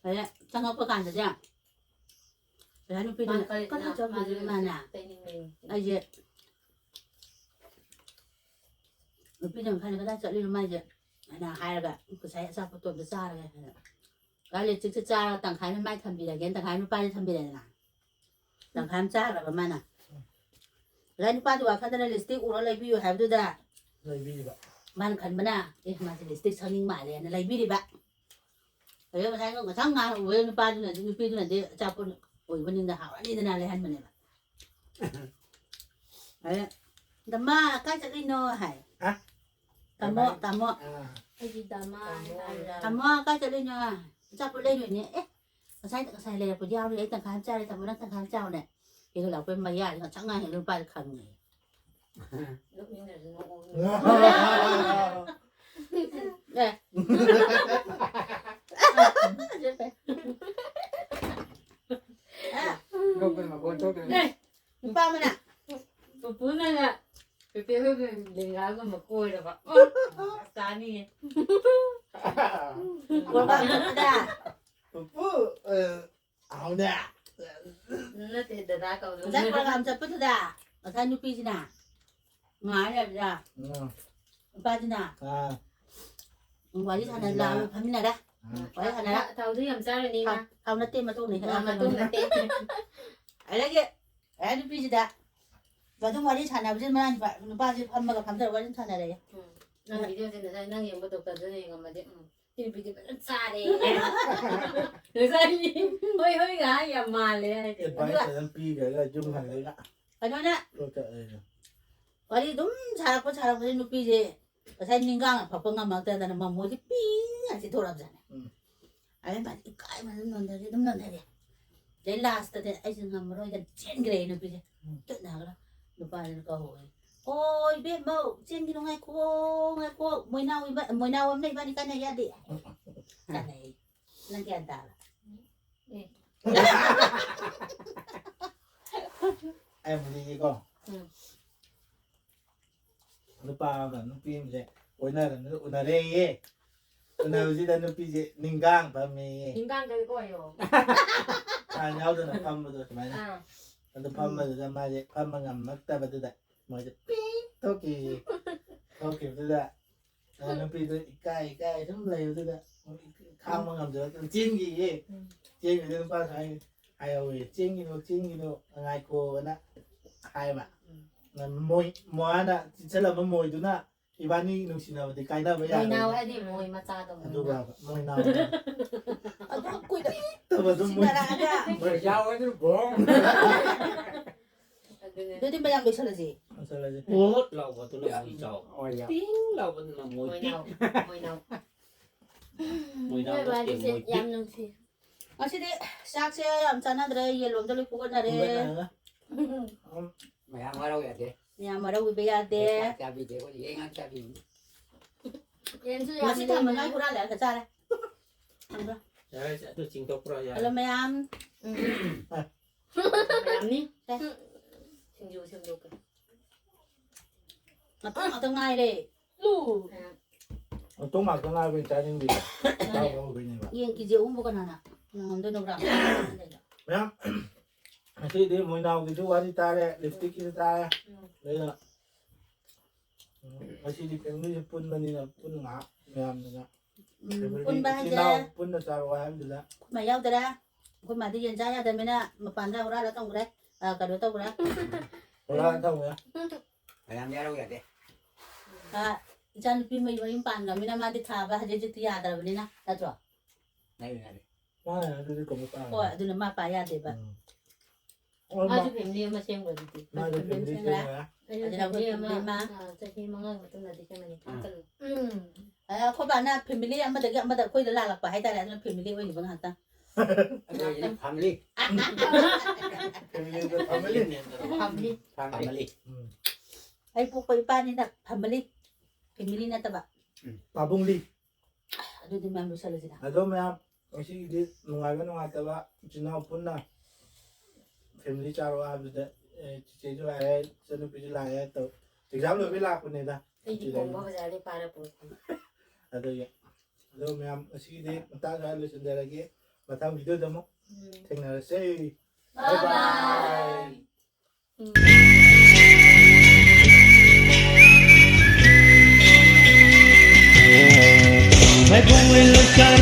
ꯑꯗꯩ ꯆꯪꯉꯛꯄ ꯀꯥꯟꯗꯗꯤ ꯉꯁꯥꯏ ꯅꯨꯄꯤꯗꯨꯅ ꯃꯥ ꯀꯔꯤ-, "ꯀꯗꯥꯏ ꯃꯥ-, ꯆꯠꯈ꯭ꯔꯤꯅꯣ ꯃꯥꯅ ꯃꯥꯅ?" ꯇꯩꯅꯤꯡ ꯂꯩ꯫ ꯑꯩꯁꯦ ꯅꯨꯄꯤꯗꯨꯅ ꯈꯜꯂꯦ, "ꯀꯗꯥꯏ ꯆꯠꯂꯤꯅꯣ ꯃꯥꯏꯁꯦ?" ꯍꯥꯏꯅ ꯍꯥꯏꯔꯒ, "ꯉꯁꯥꯏ ꯑꯆꯥꯄꯣꯠꯇꯣ ꯑꯝꯇ ꯆꯥꯔꯒꯦ" ꯍꯥꯏꯅ꯫ ꯉꯁꯥꯏ ꯂꯤꯞꯁꯇꯤꯛꯁꯦ ꯆꯥꯔꯒ ꯇꯪꯈꯥꯏ ꯑꯃ ꯃꯥꯏ ꯊꯝꯕꯤꯔꯒꯦꯅ ꯇꯪꯈꯥꯏ ꯑꯃ ꯅꯨꯄꯥꯁꯦ ꯊꯝꯕꯤꯔꯦꯗꯅ꯫ ꯇꯪꯈꯥꯏ ꯑꯃ ꯆꯥꯈ꯭ꯔꯕ ꯃꯥꯅ꯫ ꯉꯁꯥꯏ ꯅꯨꯄꯥꯗꯨ ꯋꯥꯈꯜꯗꯅ ꯂꯤꯞꯁꯇꯤꯛ ꯎꯔ ꯂꯩꯕꯤꯌꯨ ꯍꯥꯏꯕꯗꯨꯗ ꯂꯩꯕꯤꯔꯤꯕ꯫ ꯃꯥꯅ ꯈꯟꯕꯅ, "ꯑꯦ, ꯃꯥꯁꯦ ꯂꯤꯞꯁꯇꯤꯛ ꯁꯪꯅꯤꯡ ꯃꯥꯜꯂꯦꯅ" ꯂꯩꯕꯤꯔꯤꯕ꯫ ꯑꯗꯩ ꯉꯁꯥꯏ ꯉꯁꯥꯡ ꯉꯥꯡ ꯎꯕꯗ ꯅꯨꯄꯥꯗꯨꯅꯗꯤ, ꯅꯨꯄꯤꯗꯨꯅꯗꯤ ꯑꯆꯥꯄꯣꯠ ꯑꯣꯏꯕꯅꯤꯅ ꯍꯥꯎꯔꯅꯤꯗꯅ ꯂꯩꯍꯟꯕꯅꯦꯕ꯫ ꯑꯗꯩ, "ꯗꯃꯥ, ꯀꯥꯏ ꯆꯠꯂꯨꯏꯅꯣ?" ꯍꯥꯏ꯫ ꯍꯥ? ꯇꯥꯃꯣ, ꯀꯃꯥꯏ-, ꯇꯥꯃꯣ꯫ ꯑꯥ꯫ ꯑꯩꯗꯤ ꯗꯃꯥ ꯍꯥꯏꯔ꯫ "ꯇꯥꯃꯣ, ꯀꯥꯏ ꯆꯠꯂꯨꯏꯅꯣ?" "ꯑꯆꯥꯄꯣꯠ ꯂꯩꯔꯨꯏꯅꯦ꯫ ꯑꯦ, ꯉꯁꯥꯏ, ꯉꯁꯥꯏ ꯂꯩꯔꯛꯄꯗꯤ ꯌꯥꯎꯔꯤ, ꯑꯩ ꯇꯪꯈꯥꯏ ꯑꯃ ꯆꯥꯔꯦ, ꯇꯥꯃꯣ ꯅꯪ ꯇꯪꯈꯥꯏ ꯑꯃ ꯆꯥꯎꯅꯦ"꯫ ꯍꯦꯛ ꯂꯥꯛꯄꯩ ꯃꯌꯥꯁꯤ ꯉꯁꯪ ꯉꯥꯡꯉꯦ, ꯅꯨꯄꯥꯗꯤ ꯈꯪꯉꯦ꯫ ꯅꯣꯛꯅꯤꯡꯗ꯭ꯔꯁꯨ ꯅꯣꯛꯑꯣ꯫ ꯑꯦ꯫ ꯅꯣꯛꯄꯩ ꯃꯈꯣꯟ ꯊꯣꯛꯇꯣꯏꯅꯦ꯫ ꯑꯦ, ꯅꯨꯄꯥ ꯑꯃꯅ꯫ ꯄꯨꯄꯨꯅꯒ ꯄꯦꯄꯦ ꯍꯣꯏꯒꯤ ꯂꯦꯡꯒꯥꯒꯨꯝꯕ ꯀꯣꯏꯔꯕ꯫ ꯆꯥꯅꯤꯌꯦ꯫ ꯄꯨꯄꯨ, ꯑ, ꯍꯥꯎꯅꯦ꯫ ꯅꯠꯇꯦ, ꯗꯗꯥ ꯀꯧꯗꯧꯅꯦ꯫ ꯉꯁꯥꯏ program ꯆꯠꯄꯗꯨꯗ, ꯉꯁꯥꯏ ꯅꯨꯄꯤꯁꯤꯅ ꯉꯥꯏ ꯂꯩꯕꯗ, ꯎꯝ꯫ ꯅꯨꯄꯥꯁꯤꯅ ꯑꯥ꯫ ꯋꯥꯔꯤ ꯁꯥꯟꯅ ꯂꯥꯛꯑꯒ ꯐꯝꯃꯤꯟꯅꯔꯦ꯫ ꯑꯥ꯫ ꯋꯥꯔꯤ ꯁꯥꯟꯅꯔꯦ꯫ ꯊꯥ-, ꯊꯥꯎꯗꯨ ꯌꯥꯝ ꯆꯥꯔꯅꯤ, ꯏꯃꯥ꯫ ꯊꯥꯎ, ꯊꯥꯎ ꯅꯠꯇꯦ, ꯃꯇꯣꯡꯅꯦ꯫ ꯑꯥ, ꯃꯇꯣꯡ ꯅꯠꯇꯦ꯫ ꯑꯗꯒꯤ, ꯑꯦ, ꯅꯨꯄꯤꯁꯤꯗ, ꯑꯗꯨꯝ ꯋꯥꯔꯤ ꯁꯥꯟꯅꯕꯁꯤꯗ ꯃꯅꯥꯎ ꯅꯨꯄꯥ, ꯅꯨꯄꯥꯁꯤ ꯐꯝꯃꯒ ꯐꯝꯊꯔꯒ ꯋꯥꯔꯤ ꯑꯗꯨꯝ ꯁꯥꯟꯅꯔꯦ꯫ ꯎꯝ꯫ ꯅꯪ video ꯁꯦ ꯉꯁꯥꯏ ꯅꯪ ꯌꯦꯡꯕ doctor ꯗꯨꯅ ꯌꯦꯡꯉꯝꯃꯗꯤ, ꯎꯝ꯫ ꯁꯤ ꯅꯨꯄꯤꯗꯤ ꯐꯖꯅ ꯆꯥꯔꯦ꯫ ꯉꯁꯥꯏꯒꯤ ꯍꯣꯏ, ꯍꯣꯏꯒ ꯍꯥꯏ ꯌꯥꯝ ꯃꯥꯜꯂꯦ ꯍꯥꯏꯗꯤ꯫ Advice ꯑꯗꯨꯒ ꯐꯖꯅ ꯄꯤꯈ꯭ꯔꯒ ꯌꯨꯝ ꯍꯜꯂꯒ ꯀꯩꯅꯣꯅ ꯄꯣꯠ ꯀꯛꯑꯦ꯫ ꯋꯥꯔꯤ ꯑꯗꯨꯝ ꯁꯥꯔꯛꯄ, ꯁꯥꯔꯛꯄꯁꯦ ꯅꯨꯄꯤꯁꯦ ꯉꯁꯥꯏ ꯅꯤꯡꯒꯥꯡ ꯐꯛꯄ ꯉꯝꯃꯛꯇꯗꯅ ꯃꯃꯣꯁꯦ ꯄꯤ ꯉꯥꯛꯁꯤ ꯊꯣꯔꯛꯑꯕꯖꯥꯠꯅꯦ꯫ ꯎꯝ꯫ ꯑꯗꯩ ꯃꯥꯗꯤ ꯏꯀꯥꯏ ꯃꯥꯗꯤ ꯅꯣꯟꯊꯔꯦ, ꯑꯗꯨꯝ ꯅꯣꯟꯊꯔꯦ꯫ ꯑꯗꯩ last ꯇꯗꯤ ꯑꯩꯁꯦ ꯉꯝꯃꯔꯣꯏꯗꯅ ꯆꯦꯟꯈ꯭ꯔꯦ ꯅꯨꯄꯤꯁꯦ꯫ ꯎꯝ꯫ ꯆꯠꯅꯈ꯭ꯔ ꯅꯨꯄꯥꯁꯤꯅ ꯀꯧꯍꯧꯋꯦ꯫ "ꯑꯣ, ꯏꯕꯦꯝꯃꯧ, ꯆꯦꯟꯈꯤꯅꯨ, ꯉꯥꯏꯈꯣ, ꯉꯥꯏꯈꯣ, ꯃꯣꯏꯅꯥꯎ ꯏꯕꯥ-, ꯃꯣꯏꯅꯥꯎ ꯑꯃꯅ ꯏꯕꯥꯅꯤ ꯀꯥꯟꯅ ꯌꯥꯗꯦ"꯫ ꯀꯥꯟꯅꯩ꯫ ꯅꯪ ꯒ꯭ꯌꯥꯟ ꯇꯥꯕ? ꯑꯦ꯫ ꯑꯩ ꯑꯃꯨꯛ ꯂꯤꯒꯦꯀꯣ꯫ ꯎꯝ꯫ ꯅꯨꯄꯥ ꯑꯃꯒ ꯅꯨꯄꯤ ꯑꯃꯁꯦ ꯀꯣꯏꯅꯔꯝꯅꯤꯅ ꯎꯅꯔꯦꯌꯦ꯫ ꯎꯅꯕꯁꯤꯗ ꯅꯨꯄꯤꯁꯦ ꯅꯤꯡꯒꯥꯡ ꯐꯝꯃꯦꯌꯦ꯫ ꯅꯤꯡꯒꯥꯡ ꯀꯔꯤ ꯑꯣꯏꯌꯣ? ꯐꯥꯟ ꯌꯥꯎꯗꯅ ꯐꯝꯕꯗꯣ ꯁꯨꯃꯥꯏꯅ꯫ ꯑꯥ꯫ ꯑꯗꯨ ꯎꯝ꯫ ꯐꯝꯕꯗꯨꯗ ꯃꯥꯁꯦ ꯐꯝꯕ ꯉꯝꯃꯛꯇꯕꯗꯨꯗ ꯃꯣꯏꯁꯦ ꯄꯤꯛ ꯊꯣꯛꯈꯤꯌꯦ꯫ ꯊꯣꯛꯈꯤꯕꯗꯨꯗ, ꯑ, ꯅꯨꯄꯤꯗꯣ ꯏꯀꯥꯏ ꯏꯀꯥꯏ ꯁꯨꯝ ꯂꯩꯕꯗꯨꯗ ꯈꯥꯡꯕ ꯉꯝꯗꯕ ꯆꯦꯟꯈꯤꯌꯦ꯫ ꯎꯝ꯫ ꯆꯦꯟꯈꯤꯕꯗ ꯅꯨꯄꯥꯁꯨ ꯍꯥꯏ-, ꯍꯥꯏꯍꯧꯋꯦ, "ꯆꯦꯟꯈꯤꯅꯨ, ꯆꯦꯟꯈꯤꯅꯨ, ꯉꯥꯏꯈꯣꯅ" ꯍꯥꯏꯕ꯫ ꯎꯝ꯫ ꯃꯣꯏ, ꯃꯥꯅ ꯆꯤꯟꯁꯤꯜꯂꯝꯕ ꯃꯣꯏꯗꯨꯅ ꯏꯕꯥꯅꯤ ꯅꯨꯡꯁꯤꯅꯕꯗꯤ ꯀꯥꯏꯅꯕ ꯃꯣꯏꯅꯥꯎ ꯌꯥꯔꯣꯏ꯫ ꯍꯥꯏꯗꯤ ꯃꯣꯏ ꯃꯆꯥꯗꯣ ꯃꯣꯏꯅꯥꯎ꯫ ꯑꯗꯨꯒ ꯃꯣꯏꯅꯥꯎ ꯑꯗꯨꯝ ꯀꯨꯏꯅ ꯇꯕ ꯑꯗꯨꯝ ꯃꯣꯏ ꯅꯨꯡꯁꯤꯅꯔꯛꯑꯒ ꯃꯣꯏ ꯌꯥꯎꯔꯗꯤ ꯕꯣꯝ꯫ ꯑꯗꯨꯅꯦ꯫ ꯑꯗꯨꯗꯤ ꯃꯌꯥꯝ ꯂꯣꯏꯁꯜꯂꯁꯤ꯫ ꯂꯣꯏꯁꯜꯂꯁꯤ꯫ ꯄꯣꯠ ꯂꯥꯎꯕꯗꯨꯅ ꯃꯣꯏ ꯆꯥꯎ꯫ ꯍꯣꯏ ꯌꯥ꯫ ꯇꯤꯡ ꯂꯥꯎꯕꯗꯨꯅ ꯃꯣꯏ ꯄꯤꯛ꯫ ꯃꯣꯏꯅꯥꯎ꯫ ꯃꯣꯏꯅꯥꯎ꯫ ꯃꯣꯏꯅꯥꯎ ꯅꯣꯏ ꯅꯠꯇꯦ, ꯋꯥꯔꯤꯁꯦ ꯃꯣꯏ ꯄꯤꯛ꯫ ꯌꯥꯝ ꯅꯨꯡꯁꯤ꯫ ꯉꯁꯤꯗꯤ ꯆꯥꯛꯁꯦ ꯌꯥꯝ ꯆꯥꯟꯅꯗ꯭ꯔꯦ, ꯌꯦꯟ ꯂꯣꯝꯗ ꯂꯣꯏ ꯄꯨꯈꯠꯅꯔꯦ꯫ ꯐꯨꯒꯠꯅꯔꯒ ꯃꯌꯥꯝ ꯍꯔꯥꯎ ꯌꯥꯗꯦ꯫ ꯃꯌꯥꯝ ꯍꯔꯥꯎꯕꯤꯕ ꯌꯥꯗꯦ꯫ ꯆꯥꯛ ꯆꯥꯕꯤꯗꯦ ꯑꯩꯈꯣꯏꯗꯤ ꯌꯦꯟ ꯉꯥꯛ ꯆꯥꯕꯤꯅꯤ꯫ ꯌꯦꯟꯁꯨ ꯉꯁꯤ ꯌꯥꯝ ꯊꯝꯕ ꯂꯩꯔꯦ꯫ ꯉꯥꯏ ꯍꯨꯔꯥꯜꯂꯦ ꯑꯗ ꯆꯥꯔꯦ꯫ ꯈꯪꯕ꯭ꯔꯥ? ꯌꯥꯔꯦ, ꯑꯗꯨ ꯆꯤꯡꯊꯣꯛꯈ꯭ꯔꯣ, ꯌꯥꯔꯦ꯫ ꯍꯜꯂꯣ ꯃꯌꯥꯝ꯫ ꯎꯝ꯫ ꯃꯌꯥꯝꯅꯤ꯫ ꯁꯤꯡꯖꯨ ꯁꯦꯝꯗꯣꯛꯀꯦ꯫ ꯃꯇꯣꯡ ꯉꯥꯛꯇ ꯉꯥꯏꯔꯦ꯫ ꯃꯇꯣꯡ ꯉꯥꯛꯇ ꯉꯥꯏꯕꯩ ꯆꯥꯅꯤꯡꯗꯦ꯫ ꯆꯥꯕ ꯍꯧꯕꯩꯅꯦꯕ꯫ ꯌꯦꯟ ꯀꯦꯖꯤ ꯑꯍꯨꯝꯕꯨ ꯀꯅꯥꯅ ꯉꯝꯗꯣꯏꯅꯣꯕ꯭ꯔꯥ? ꯃꯌꯥꯝ ꯉꯁꯤꯗꯤ ꯃꯣꯏꯅꯥꯎꯒꯤꯁꯨ ꯋꯥꯔꯤ ꯇꯥꯔꯦ, ꯂꯤꯞꯁꯇꯤꯛꯀꯤꯁꯨ ꯇꯥꯔꯦ꯫ ꯑꯗꯨꯅ ꯎꯝ, ꯉꯁꯤꯗꯤ ꯐꯦꯃꯤꯂꯤꯁꯦ ꯄꯨꯟꯕꯅꯤꯅ ꯄꯨꯟꯅ ꯉꯥꯏꯍꯥꯛ ꯃꯌꯥꯝꯗꯨꯅ ꯎꯝ, ꯐꯦꯃꯤꯂꯤ ꯄꯨꯟꯕ ꯏꯆꯤꯜ ꯍꯥꯏꯁꯦ ꯏꯅꯥꯎ ꯄꯨꯟꯅ ꯆꯥꯔꯣ ꯍꯥꯏꯕꯗꯨꯗ ꯑꯩꯈꯣꯏ ꯃꯥ ꯌꯥꯎꯗꯔꯦ꯫ ꯑꯩꯈꯣꯏ ꯃꯥꯗꯤ ꯌꯦꯟ ꯆꯥ ꯌꯥꯗꯕꯅꯤꯅ ꯃꯄꯥꯟꯗ ꯍꯨꯔꯥꯜꯂ ꯊꯝꯈ꯭ꯔꯦ꯫ ꯑ, ꯀꯩꯅꯣ ꯇꯧꯈ꯭ꯔꯦ꯫ ꯍꯨꯔꯥꯜꯂ ꯊꯝꯃꯦ꯫ ꯃꯌꯥꯝ ꯌꯥꯔꯧ ꯌꯥꯗꯦ꯫ ꯑ, ꯏꯆꯥꯅꯨꯄꯤ ꯃꯌꯨꯝ ꯃꯌꯨꯝ ꯄꯥꯟꯈ꯭ꯔꯕꯅꯤꯅ ꯃꯥꯗꯤ ꯊꯥꯕ ꯍꯧꯖꯤꯛ ꯍꯧꯖꯤꯛꯇꯤ ꯌꯥꯗ꯭ꯔꯕꯅꯤꯅ ꯅꯠꯇ꯭ꯔꯣ? ꯌꯥꯔꯦ ꯌꯥꯔꯦ꯫ ꯃꯥꯅ ꯑꯗꯨꯗꯤ ꯀꯩꯅꯣ ꯇꯥꯔꯦ꯫ ꯍꯣꯏ, ꯑꯗꯨꯅ ꯃꯥ ꯄꯥ ꯌꯥꯗꯦꯕ꯫ ꯎꯝ꯫ ꯃꯥꯁꯨ ꯐꯦꯃꯤꯂꯤ ꯑꯃ ꯁꯦꯝꯈ꯭ꯔꯗꯨꯗꯤ꯫ ꯃꯥꯁꯨ ꯐꯦꯃꯤꯂꯤ ꯁꯦꯝꯈ꯭ꯔꯦ꯫ ꯑꯩꯁꯨ ꯑꯗꯨꯅ ꯑꯩꯈꯣꯏ ꯐꯦꯃꯤꯂꯤ ꯑꯃ ꯐꯦꯃꯤꯂꯤ ꯑꯃ ꯑ, ꯆꯍꯤ ꯃꯉꯥꯒꯤ ꯃꯇꯨꯡꯗꯗꯤ ꯁꯦꯝꯃꯅꯤ꯫ ꯎꯝ꯫ ꯎꯝ꯫ ꯑ, ꯑꯩꯈꯣꯏ ꯕꯥꯅ ꯐꯦꯃꯤꯂꯤ ꯑꯃꯗꯒꯤ ꯑꯃꯗ ꯑꯩꯈꯣꯏꯗ ꯂꯥꯜꯂꯛꯄ ꯍꯥꯏꯇꯥꯔꯦ, ꯑꯗꯨꯅ ꯐꯦꯃꯤꯂꯤ ꯑꯣꯏꯈꯤꯕ ꯉꯥꯛꯇꯪ꯫ ꯑꯗꯨ ꯑꯣꯏꯔꯗꯤ ꯐꯦꯃꯤꯂꯤ꯫ ꯐꯦꯃꯤꯂꯤꯗ ꯐꯦꯃꯤꯂꯤ꯫ ꯐꯦꯃꯤꯂꯤ꯫ ꯐꯦꯃꯤꯂꯤ꯫ ꯎꯝ꯫ ꯑꯩ ꯄꯣꯛꯄ ꯏꯄꯥꯅꯤꯅ ꯐꯦꯃꯤꯂꯤ, ꯐꯦꯃꯤꯂꯤ ꯅꯠꯇꯕ꯫ ꯄꯥꯕꯨꯡꯗꯤ꯫ ꯑꯗꯨꯗꯤ ꯃꯌꯥꯝ ꯂꯣꯏꯁꯜꯂꯁꯤꯅ꯫ ꯑꯗꯣ ꯃꯌꯥꯝ ꯉꯁꯤꯒꯤꯗꯤ ꯅꯨꯡꯉꯥꯏꯕ ꯅꯨꯡꯉꯥꯏꯇꯕ ꯏꯆꯤꯟ ꯏꯅꯥꯎ ꯄꯨꯟꯅ ꯐꯦꯃꯤꯂꯤ ꯆꯥꯔꯣ ꯍꯥꯏꯕꯗ, ꯑꯦ, ꯆꯤꯆꯦꯁꯨ ꯂꯥꯛꯑꯦ, ꯏꯆꯟꯅꯨꯄꯤꯁꯨ ꯂꯥꯛꯑꯦ ꯇꯧ꯫ ꯑꯦꯛꯖꯥꯝ ꯂꯣꯏꯕꯩ ꯂꯥꯛꯄꯅꯤꯗ꯫ ꯑꯩꯗꯤ ꯀꯣꯡꯕ ꯕꯖꯥꯔꯗꯩ ꯄꯥꯏꯔ ꯄꯨꯔꯛꯄꯅꯤ꯫ ꯑꯗꯨꯒꯤ ꯑꯗꯣ ꯃꯌꯥꯝ ꯉꯁꯤꯒꯤꯗꯤ ꯃꯇꯥꯡ ꯁ꯭ꯋꯥꯏꯗ ꯂꯣꯏꯁꯤꯟꯖꯔꯒꯦ꯫ ꯃꯊꯪ ꯚꯤꯗꯤꯑꯣꯗ ꯑꯃꯨꯛ ꯎꯝ꯫ ꯊꯦꯡꯅꯔꯁꯦ꯫ Bye bye꯫ ꯃꯥꯏꯕꯨꯡ ꯂꯣꯏ ꯂꯣꯏ ꯆꯥꯔꯣ꯫